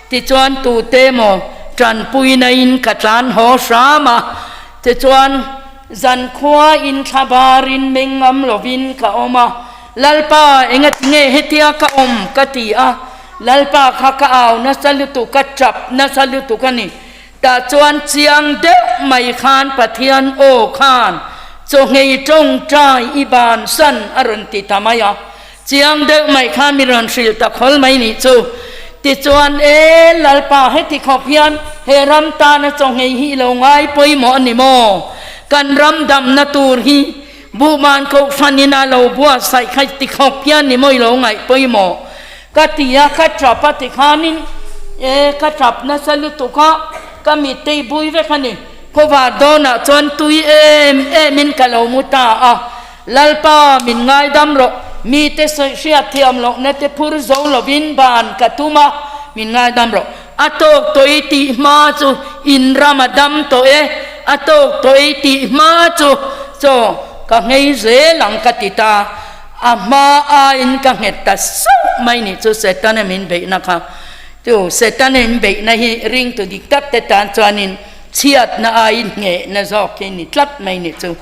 tichuan tute maw tanpuina in ka tlan haw hram a, tichuan zankhua in thla barin meng ngam lovin ka awm a, Lalpa engatinge hetia ka awm ka ti a, Lalpa kha ka au nasa lutuk, ka tap nasa lutuk a ni. Tah chuan chiang deuh mai khan Pathian aw khan chawhngei tawngtai i bansan a rawn ti ta mai a. Chiang deuh mai khan mi rawn hrilh ta khawl mai nih chu. Tichuan, E Lalpa, heti khawp hian he ram tana chawhngei hi i lo ngai pawimawh a ni maw? Kan ram damna tur hi Buhman Kohhranin a lo buatsaih kha ti khawp hian ni maw i lo ngaih pawimawh? Ka ti a, ka tap a tikhanin, E, ka tap nasa lutuk a, ka mitte i bui vek a ni. Khawvar dawnah chuan tui em emin ka lo mu ta a. Lalpa, min ngaidam rawh, mite sawi hriat thiam lohna te phur zo lovin ban ka tum a, min ngaidam rawh. A tawk tawh i tih hma chu in ram a dam tawh e, a tawk tawh i tih hma chu chaw ka nghei zel ang ka ti ta. A hma aiin ka nghet ta sauh mai nih chu Setana min beihna kha. Chu Setana in beihna hi ringtu dik tak te tan chuanin chhiatna aiin nghehna zawk hi ni tlat mai nih chu.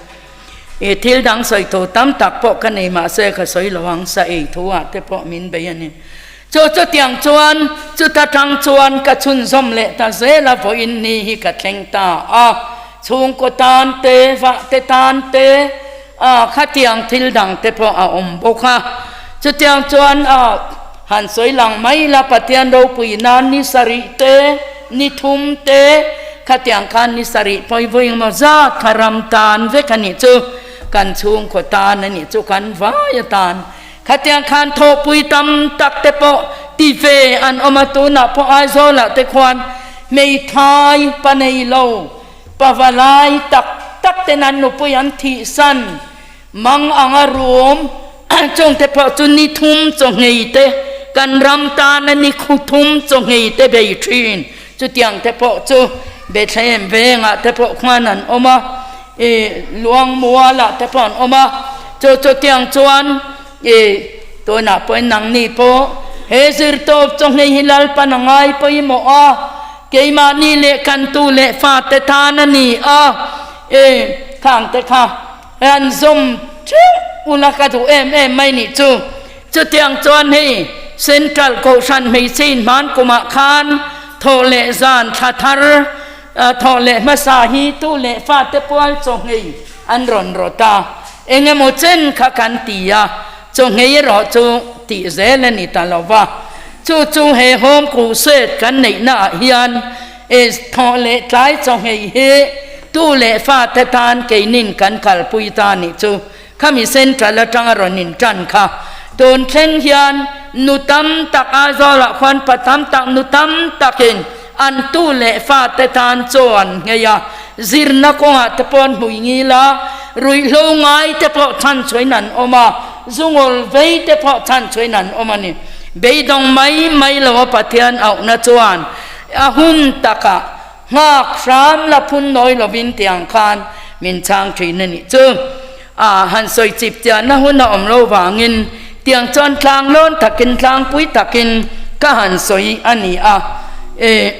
I thil dang sawi thu tam tak pawh ka nei mahse ka sawi lo ang, sa ei thu ah te pawh min bei a ni. Chu chutiang chuan chuta tang chuan ka chhunzawm leh ta zel a, vawiin ni hi ka thleng ta a, chhungkaw tan te, vah te tan te, a khatiang thil dang te pawh a awm bawk a. Chutiang chuan a han sawi lang mai la, Pathian ropui nan ni sarih te, ni thum te, khatiang khan ni sarih pawi vawi engemaw zat kha ram tan vek a nih chu, kan chhungkaw tan a nih chu, kan vai atan. Khatiang khan thawhpui tam tak te pawh ti ve an awm a, tunah pawh Aizawlah te khuan hmeithai pa nei lo, pavalai tak tak ten an nupui an thihsan mang anga rum chung te pawh chu ni thum chawnghei te kan ram tana ni khu thum chawnghei te bei thin. Chutiang te pawh chu Bethlehem vengah te pawh khuan an awm a, i Luangmualah te pawh an awm a. Chu chutiang chuan i tunah pawhin nangni pawh he zirtawp chawnghei hi Lalpan a ngai pawimawh a, keimahni leh kan tu leh fate tan a ni a, i khang te kha an zawm theuh ula ka duh em em mai nih chu. Chutiang chuan hei Central Kohhran hmeichhe inhman kumah khan thawh leh zan thla thar thawh leh hmasa hi tu leh fate pual chawnghei an rawn rawt a, eng emaw chen kha kan ti a, chawnghei erawh chu tih zel a ni ta lo va. Chu chu he Home Crusade kan neihnaah hian thawh leh tlai chawnghei hi tu leh fate tan keinin kan kalpui ta nih chu. Khami Central atanga rawn in tan kha tun thleng hian nu tam tak Aizawlah khuan pa tam tak nu tam takin an tu leh fate tan chaw an nghei a, zirna kawngah te pawh an hmui ngil a, ruihhlo ngai te pawh chhanchhuain an awm a, zungawl vei te pawh chhanchhuain an awm a ni. Beidawng mai mai lo a Pathian auhna chuan a hun takah Nghak hram la phun nawi lovin tiang khan min chhang thin a nih chu. A han sawi chip chiahna hun a awm lo vangin tiang chuan tlang lawn takin tlangpui takin ka han sawi a ni a. E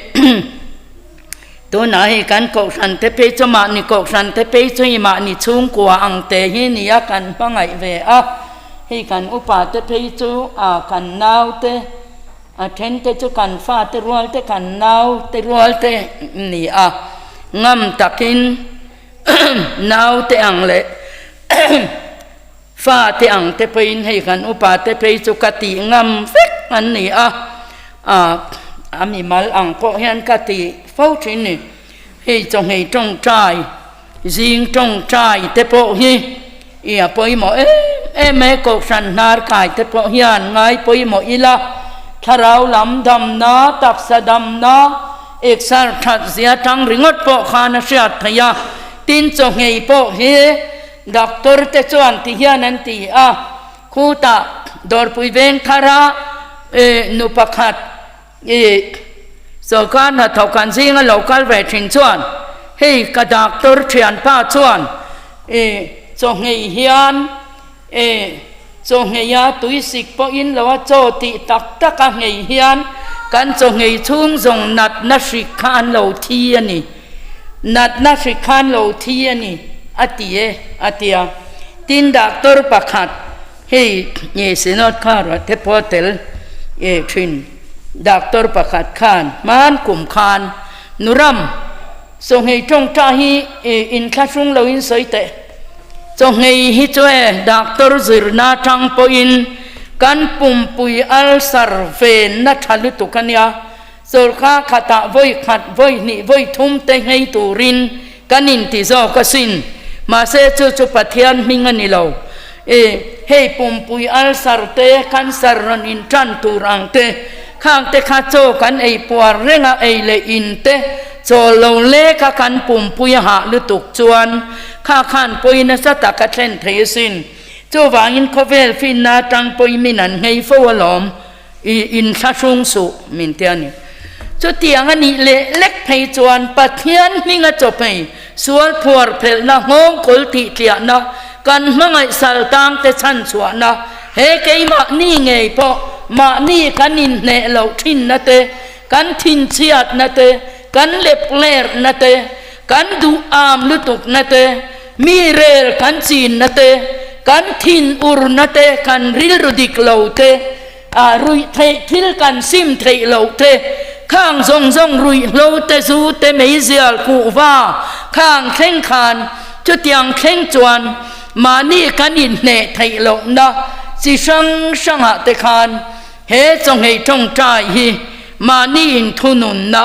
Tunah hei kan kohhran te phei chu mahni kohhran te phei chu i mahni chhungkua ang te hi nia kan hmangaih ve a. Hei kan upa te phei chu a kan nau te. A then te chu kan fate rual te kan nau te rual te ni a, ngam takin nau te ang leh fa te ang te pawhin hei kan upa te phei chu ka tih ngam vek an ni a, a mimal ang pawh hian ka ti fo thin ni. Hei chawhmeh tawngtai, zing tawngtai te pawh hi i a pawimawh em em e, Kohhran hnar kai te pawh hian ngai pawimawh ila, thlarau lam damna, taksa damna, exer that zia tang ringawt pawh khan a hriat theih a, tin chawhmeh pawh hi doctor te chuan ti hian an ti a, khutah dawrpui veng thara nu pakhat I sawrkar hnathawk an zinga lo kal ve thin chuan hei ka doctor thianpa chuan i chawhngei hian i chawhngei a tuisik pawhin lo a chaw tih tak tak a nghei hian kan chawhngei chhung zawng natna hrik kha an lo thi a ni natna hrik kha an lo thi a ni a ti e a ti a. Tin doctor pakhat Hei nge Synod kha ruah te pawh tel e thin. Doctor pakhat khan hman kum khan Nuram. Chawnghei tawngta hi inthlahrung loin sawi teh. Chawnghei hi chu e doctor zirna atang pawhin kan pumpui ulcer venna tha lutuk a nia. Chawlhka khatah vawi khat, vawi hnih, vawi thum te nghei turin kan inti zawk asin. Mahse chu chu Pathian hming a ni lo. E, hei pumpui ulcer te, cancer rawn intan tur ang te, khang te kha chaw kan ei puar reng a, ei leh in te chawl lo lek a kan pumpui a hah lutuk chuan kha khan pawi nasa tak a thlen thei asin. Chuvangin khawvel finna atang pawi min an nghei fo alawm. I inthlahrung suh min ti a ni. Chutiang a nih leh lek phei chuan Pathian hminga chawhmei, sual phuar phelhna, nghawngkawl tihtliahna, kan hmangaih sal tangte chhan chhuahna, he keimahni ngei pawh mahni kan inhneh loh thinna te, kan thinchhiatna te, kan leplerhna te, kan duh am lutukna te, mi rel kan chinna te, kan thinurna te, kan rilru dik lo te, ah ruih theih thil kan sim theih loh te, khang zawng zawng ruihhlo te, zu te, meizial, kuhva, khang thleng khan chutiang thleng chuan mahni kan inhneh theih lohna chi hrang hrangah te khan he chawnghei tawngtai hi mahni inthununna,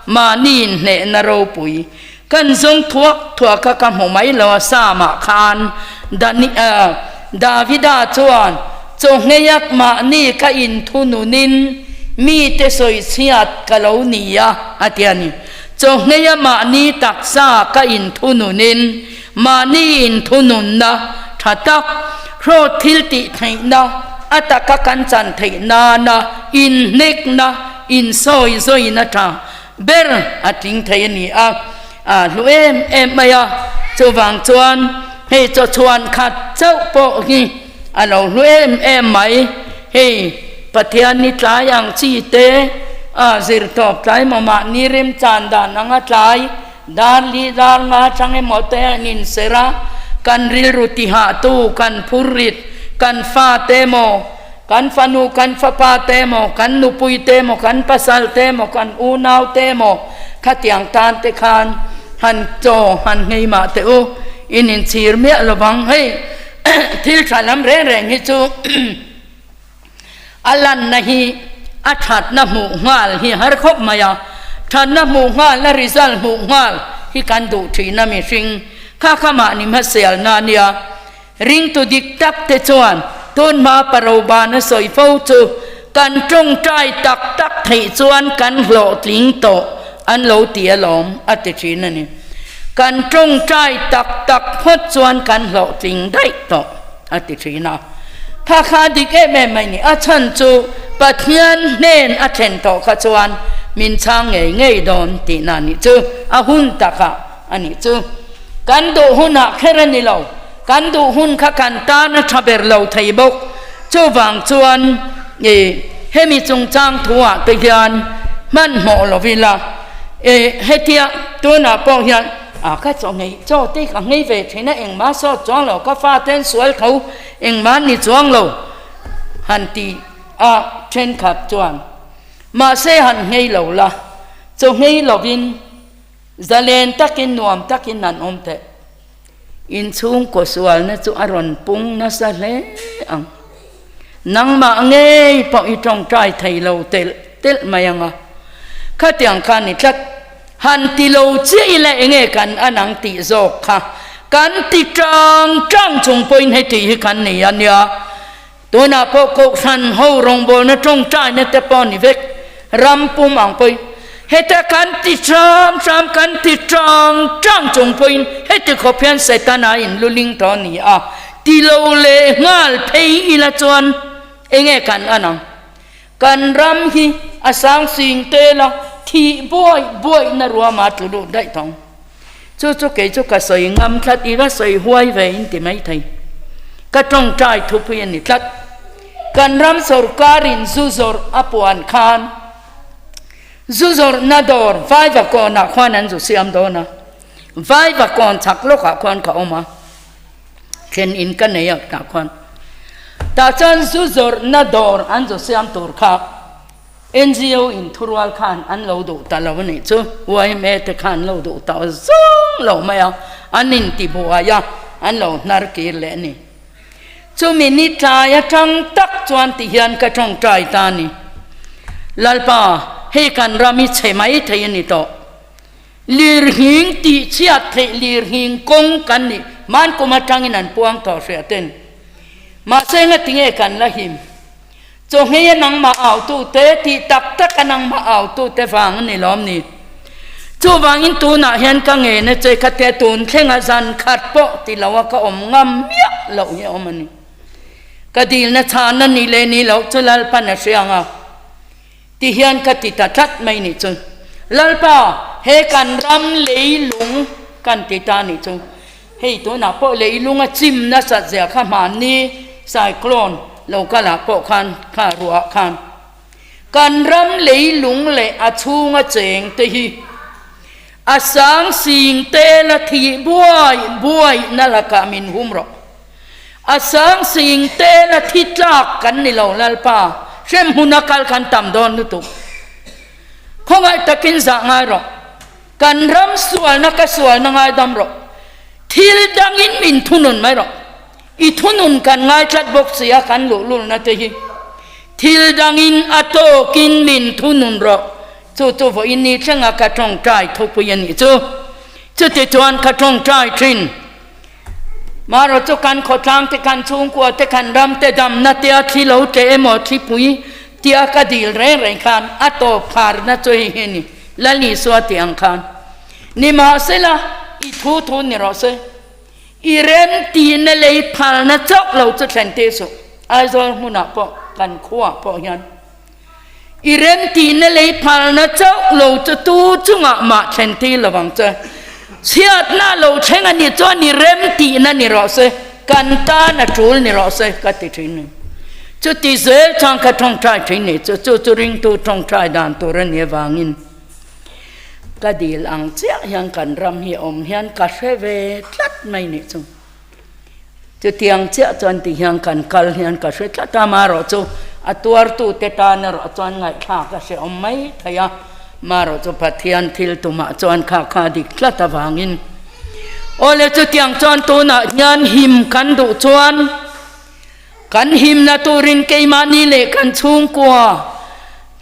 mahni inhnehna ropui Kan zawng thuak thuak a ka hmu mai lo a Samah khan Davida chuan chawngheiak mahni ka inthununin mite sawichhiat ka lo ni a a ti a ni. Chawnghei a mahni taksa ka inthununin mahni inthununna tha tak, hrawt thil tih theihna, a taka kan chan theih nana inhnekna, insawizawina tha ber a tling thei a ni a, a hlu em em mai a, chuvang chuan hei chawchhuan khat chauh pawh hi a lo hlu em em mai, hei Pathian ni tlai ang chi te a zir tawp tlai maw mahni remchan dan anga tlai dar li dar nga chang emaw te an inserh a, kan rilru tihahtu kan phurrit kan fate maw Kan fanu, kan fapa te emaw, kan nupui te emaw, kan pasal te emaw, kan unau te emaw, khatiang tan te khan han chaw han nghei mah teh u, in inchhir miah lo vang. Hei thil tha lam reng reng hi chu a lanna hi a thatna hmuh nghal hi har khawp mai a, thatna hmuh nghal, a result hmuh nghal hi kan duh thin a mihring kha kha mahni hmasialna a nia. Ringtu dik tak te chuan tunhma Parobana sawi fo chu kan tawngtai tak tak theih chuan kan hlawhtling tawh an lo ti alawm a ti thin a ni. Kan tawngtai tak tak phawt chuan kan hlawhtling daih tawh a ti thin a. Kha kha dik em em mai ni. A chhan chu Pathian hnen a thlen tawh kha chuan min chhang ngei ngei dawn tihna a nih chu. A hun takah a nih chu. Kan duh hunah kher a ni lo, kan duh hun kha kan tan a tha ber lo thei bawk. Chuvang chuan i hemi chungchang thuah te hian hmanhmawh lo ila, i hetia tunah pawh hian a ka chaw ngei chaw te ka ngei ve thin a, engmah sawt chuang lo, ka fate an sual tho, engmah an ni chuang lo han ti a thenkhat chuan mahse han ngei lo la, chaw ngei lovin Zalen takin nuam takin an awm teh. Inchhungkaw sualna chu a rawn pung nasa hle ang. Nangmah ngei pawh i tawngtai thei lo telh telh mai ang a. Khatiang kha ni tlat. Han ti lo chiah ila enge kan an ang tih zawk kha kan ti tang tang chung pawhin heti hi kan nei a nia. Tunah pawh Kohhran ho rawngbawlna tawngtaina te pawh a ni vek, ram pum ang pawhin heta kan ti hram hram, kan ti tang tang chung pawhin heti khawp hian Setana in luling tawh a ni a, ti lo leh nghal phei ila chuan enge kan an ang? Kan ram hi a sang sing tel a, thih buaih buaihna ruama tlu lut daih tawng. Chu chu kei chu ka sawi ngam tlat i ka sawi huai ve in ti mai thei. Ka tawngtai thupui a ni tlat. Kan ram sorkarin zu zawrh a puan khan zu zawrhna dawr Vaivakawnah khuan an zu siam dawn a, Vaivakawn chhak lawkah khuan ka awm a, thlen in ka nei a tah khuan. Tah chuan zu zawrhna dawr an zu siam tur kha. NGO in thurual khan an lo duh ta lo a nih chu, yma te khan an lo duh ta zawng lo mai a, an inti buai a, an lo hnar kir leh a ni. Chumi ni tlai atang tak chuan ti hian ka tawngtai ta a ni. Lalpa, hei kan ram hi chhe mai thei a ni tawh. Lirnghing tih chhiat theih lirnghing kawng kan nih hman kum atangin an puang tawh hriah ten. Mahse ngatinge kan la him? Chawhngei a nangmah autute tih tak tak a nangmah autute vang a ni lawm ni? Chuvangin tunah hian ka ngen a che kha te tun thlenga zan khat pawh ti lo a ka awm ngam miah loh hi a awm a ni. Ka dilna chhan a nih leh nih loh chu Lalpan a hria ang a ti hian ka ti ta tlat mai nih chu. Lalpa, he kan ram leilung kan ti ta nih chu. Hei tunah pawh leilung a chim nasat zia kha hmanni cyclone lo kalah pawh khan kha ruah khan kan ram leilung leh a chhunga cheng te hi a sang sing te la thih buai buai na lakah min hum rawh. A sang sing te la thi tlak kan ni lo Lalpa hrem huna kal khan tam dawn lutuk. Khawngaih takin zah ngai rawh. Kan ram sualna ka sualna ngaidam rawh. Thil dangin min thunun mai rawh. I thunun kan ngai tlat bawk si a kan luhlulna te hi. Thil dangin a tawkin min thunun rawh. Chu chu vawiin ni thlenga ka tawngtai thupui a nih chu. Chuti chuan ka tawngtai thin. Marawh chu kan khawtlang te, kan chhungkua te, kan ram te damna te a thli lo tle emaw thlipui tia ka dil reng reng khan a tawp kharna chu hei hi a ni, Lal Isua tih ang khan. Nimahsela, i thu thu ni rawh se, i rem tihna lei phalna chauh lo chu thlen teh suh, Aizawl hmunah pawh kan khuaah pawh hian I remtihna lei phalna chauh lo chu tu chungah mah thlen tir lo vang che. Chhiatna lo thleng a nih chuan i remtihna ni rawh se, kan tan a tul ni rawh se ka ti thin ni. Chuti zel chuan ka tawngtai thin ni chu, chu chu ringtu tawngtai dan tur a nih avangin ka dil ang chiah hian kan ram hi awm hian ka hre ve tlat mai nih chu. Chutiang chiah chuan ti hian kan kal hian ka hre tlat a, amaherawh chu a tuartute tan erawh chuan ngaihthlak a hrehawm mai thei a, amaherawh chu Pathian thil tumah chuan kha kha dik tlat avangin awle chutiang chuan tunah hian him kan duh chuan kan himna turin keimahni leh kan chhungkua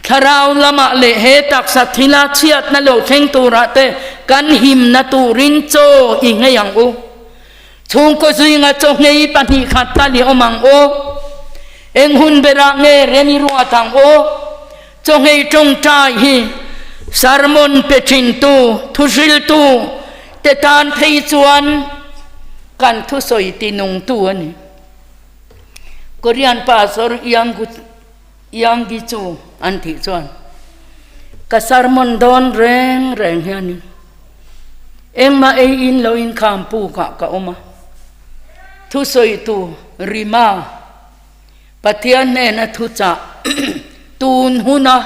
thlarau lamah leh he taksa thila chhiatna lo thleng turah te kan himna turin chaw i ngei ang u. Chhungkaw zuinga chawhngei 2 khat tal i awm ang aw. Eng hun berah nge rem i ruat ang aw? Chawhngei tawngtai hi sermon pe thintu, thuhriltu te tan phei chuan kan thusawi tinungtu a ni. Korean pastor Yang Gi-chu an tih chuan ka sermon dawn reng reng hianin engmah ei in lo inkham pukah ka awm a, thusawitu Rima Pathian hnena thuchah tun huna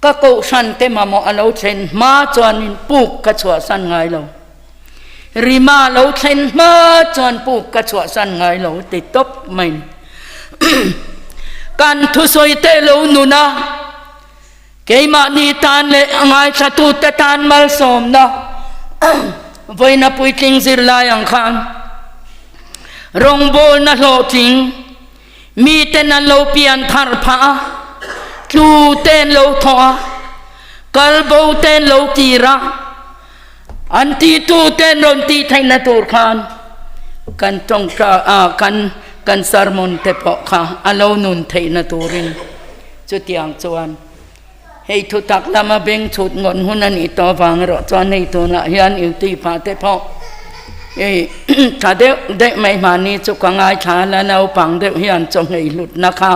ka kohhran te mamawh a lo thlen hma chuanin puk ka chhuahsan ngai lo. Rima lo thlen hma chuan puk ka chhuahsan ngai lo ti tawp mai. Kan thusawi te lo nun a, keimahni tan leh a ngaithlatute tan malsawmna vawiina puitling zirlai ang khan rawngbawlna hlawhtling Miten an lo pian thar phah a, tlu te an lo thawh a, kal bo te an lo kir a, an tihtu te an rawn tih theihna tur khan kan tawngta a kan kan sermon te pawh kha a lo nun theihna turin chutiang chuan hei thutak lama beng chhut ngawt hun a nih tawh avang erawh chuan hei tunah hian YouTube ah te pawh hei tha deuh deuh mai mahni chu ka ngaithla a la naupang deuh hian chawhmeh hlutna kha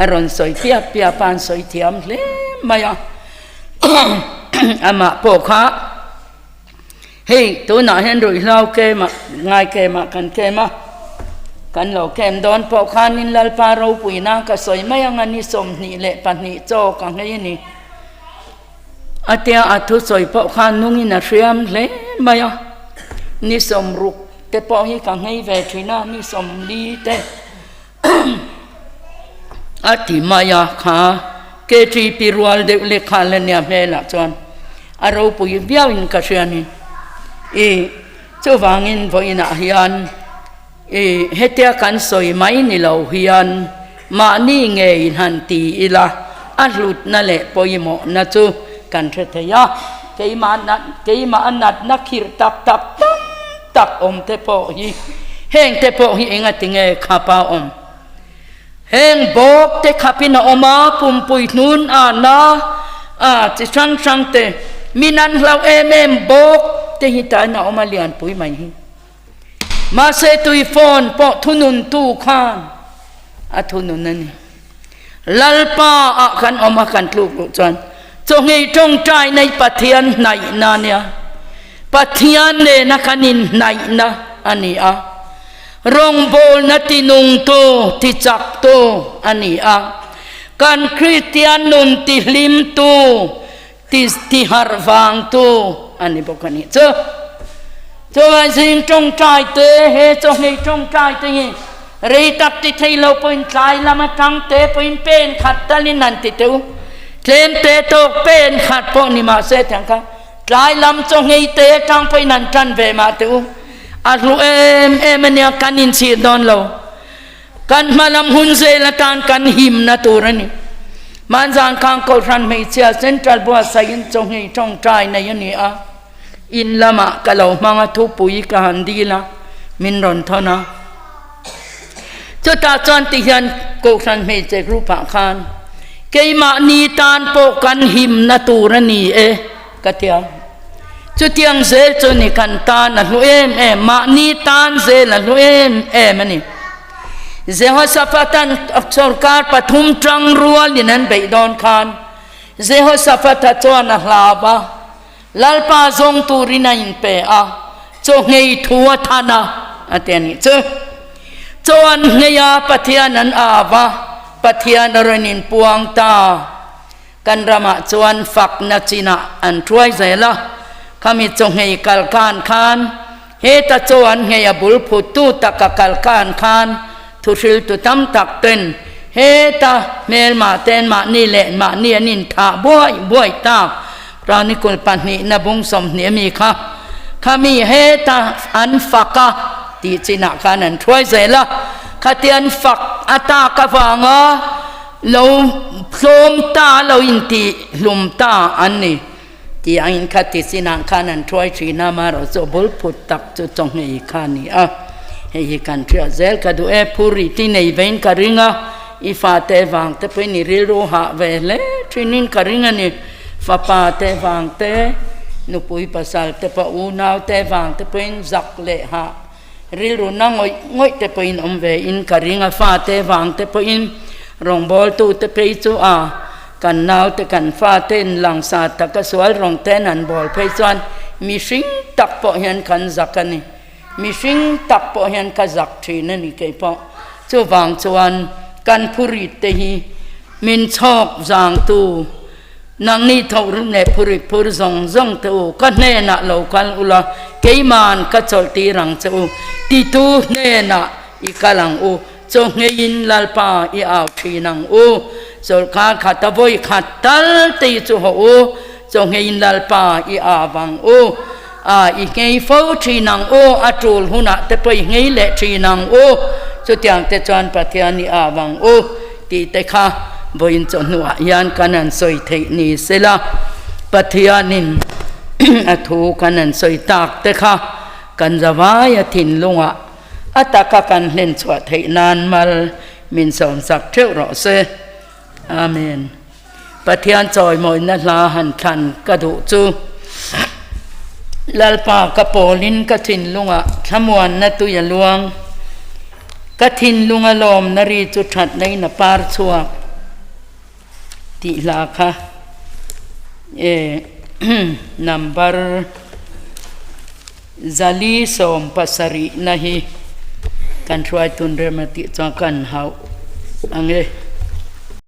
a rawn sawi piap piap a an sawi thiam hle mai a amah pawh kha Hei tunah hian ruihhlo kem ah ngai kem ah kan kem a, kan lo kem dawn pawh khanin Lalpa ropuina ka sawi mai ang a ni 22 chaw ka nghei a ni. A tia a thusawi pawh khan nungin a hriam hle mai a, ni 60 te pawh hi ka nghei ve thin a, ni 40 te a ti mai a kha. KTP rual deuh lek kha la nia hmelah chuan a ropui viauin ka hria ni. I chuvangin vawiinah hian i hetia kan sawi mai ni lo hian mahni ngei han ti ila a hlutna leh pawimawhna chu kan hre thei a, keimah nat keimah a natna khirh tak tak tam tak awm te pawh hi heng te pawh hi engatinge khapa awm. Heng bawk te khapin a awm a, pumpui hnun a na a chi hrang hrang te, min an hlauh em em bawk te hi tain a awm a lianpui mai hi. Mahse tui phone pawh thunun tu khan a thunun a ni. Lalpa ah kan awm a kan tluk luh chuan chawhngei tawngtai nei Pathian hnaihna a nia. Pathian nena kan inhnaihna a ni a. Rawngbawlna tinungtu, tichaktu a ni a. Kan Kristian nun tihlimtu, tiharh vangtu a ni bawk a nih chu. Chuvang zing tawngtai te, he chawhmeh tawngtai te hi rei tak ti thei lo pawhin tlai lam atang te pawhin pen khat talin an ti teuh. Tlem te tawk pen khat pawh ni mah se tiang kha tlai lam chawhmeh te atang pawhin an tan ve mah teh u. A hlu em em a nia, kan inchhir dawn lo. Kan hma lam hun zel atan kan himna tur a ni. Hmanzan khan Kohhran hmeichhia Central buatsaihin chawhmeh tawngtai nei a ni a, in lamah ka lo hmang a, thupui ka han dil a, min rawn thawn a. Chutah chuan tihian Kohhran hmeichhe group ah khan keimahni tan pawh kan himna tur a ni e ka ti a. Chutiang zel chu ni kan tan a hlu em em, mahni tan zel a hlu em em a ni. Jehoshaphat-a'n sawrkar pathum tang rualin an beih dawn khan Jehoshaphat-a chuan a hlau a, Lalpa zawng turin a inpe a, chaw nghei thu a than a, a ti a nih chu. Chaw an nghei a, Pathian an au a, Pathian a rawn inpuang ta. Kan ramah chuan fakna chinah an thuai zel a, khami chawhmei kal khan khan heta chaw an nghei a bul phuttu taka kal khan khan thuhriltu tam tak ten heta hmelmah ten mahni leh mahni an inthah buai buai tak Chronicle pahnihna bung 20 ami kha khami heta an fak a tih chinah khan an thuai zel a, khatian fak a tak avanga Lo tlawm ta lo inti hlum ta an ni tih a inkhat ti chinah khan an thuai thin a, amaherawh chu bul phut tak chu chawhmeh kha a ni a, hei hi kan hriat zel ka duh e, phur i ti nei vein ka ring a, i fate vang te pawhin i rilru hah ve hle thinin ka ring a ni, fapa te vang te, nupui pasal te pawh unau te vang te pawhin zak leh hah Rilru na ngawih ngawih te pawhin awm ve in ka ring a, fate vang te pawhin rawngbawltu te phei chu a kan naute kan fate in langsa taka sual rawng ten an bawl phei chuan mihring tak pawh hian kan zak a ni, mihring tak pawh hian ka zak thin a ni kei pawh. Chuvang chuan kan phurit te hi min chhawk zangtu Nangni tho rim leh phurit phur zawng zawng te u, ka hnenah lo kal ula, keiman ka chawlh tir ang che u, titu hnenah i kal ang u, chaw ngheiin Lalpa i au thin ang u, chawlhkar khat a vawi khat tal te i chu hawh u, chaw ngheiin Lalpa i au ang u, a i nghei fo thin ang u, a tul hunah te pawh i nghei leh thin ang u, chutiang te chuan Pathian i au ang u. Tih te kha vawiin chawhnuah hian kan han sawi theih ni sela, Pathianin a thu kan han sawi tak te kha kan zavaia thinlungah a taka kan hlen chhuah theih nan mal min sawmsak theuh rawh se. Amen. Pathian chawimawina hla han thlan ka duh chu Lalpa ka pawlin ka thinlungah thlamuanna tui a luang, ka thinlunga lawmna ri chu thatna in a par chhuak tih hla kha e number 470 na hi kan hruaitun rem a tih chuan kan hauh ang e.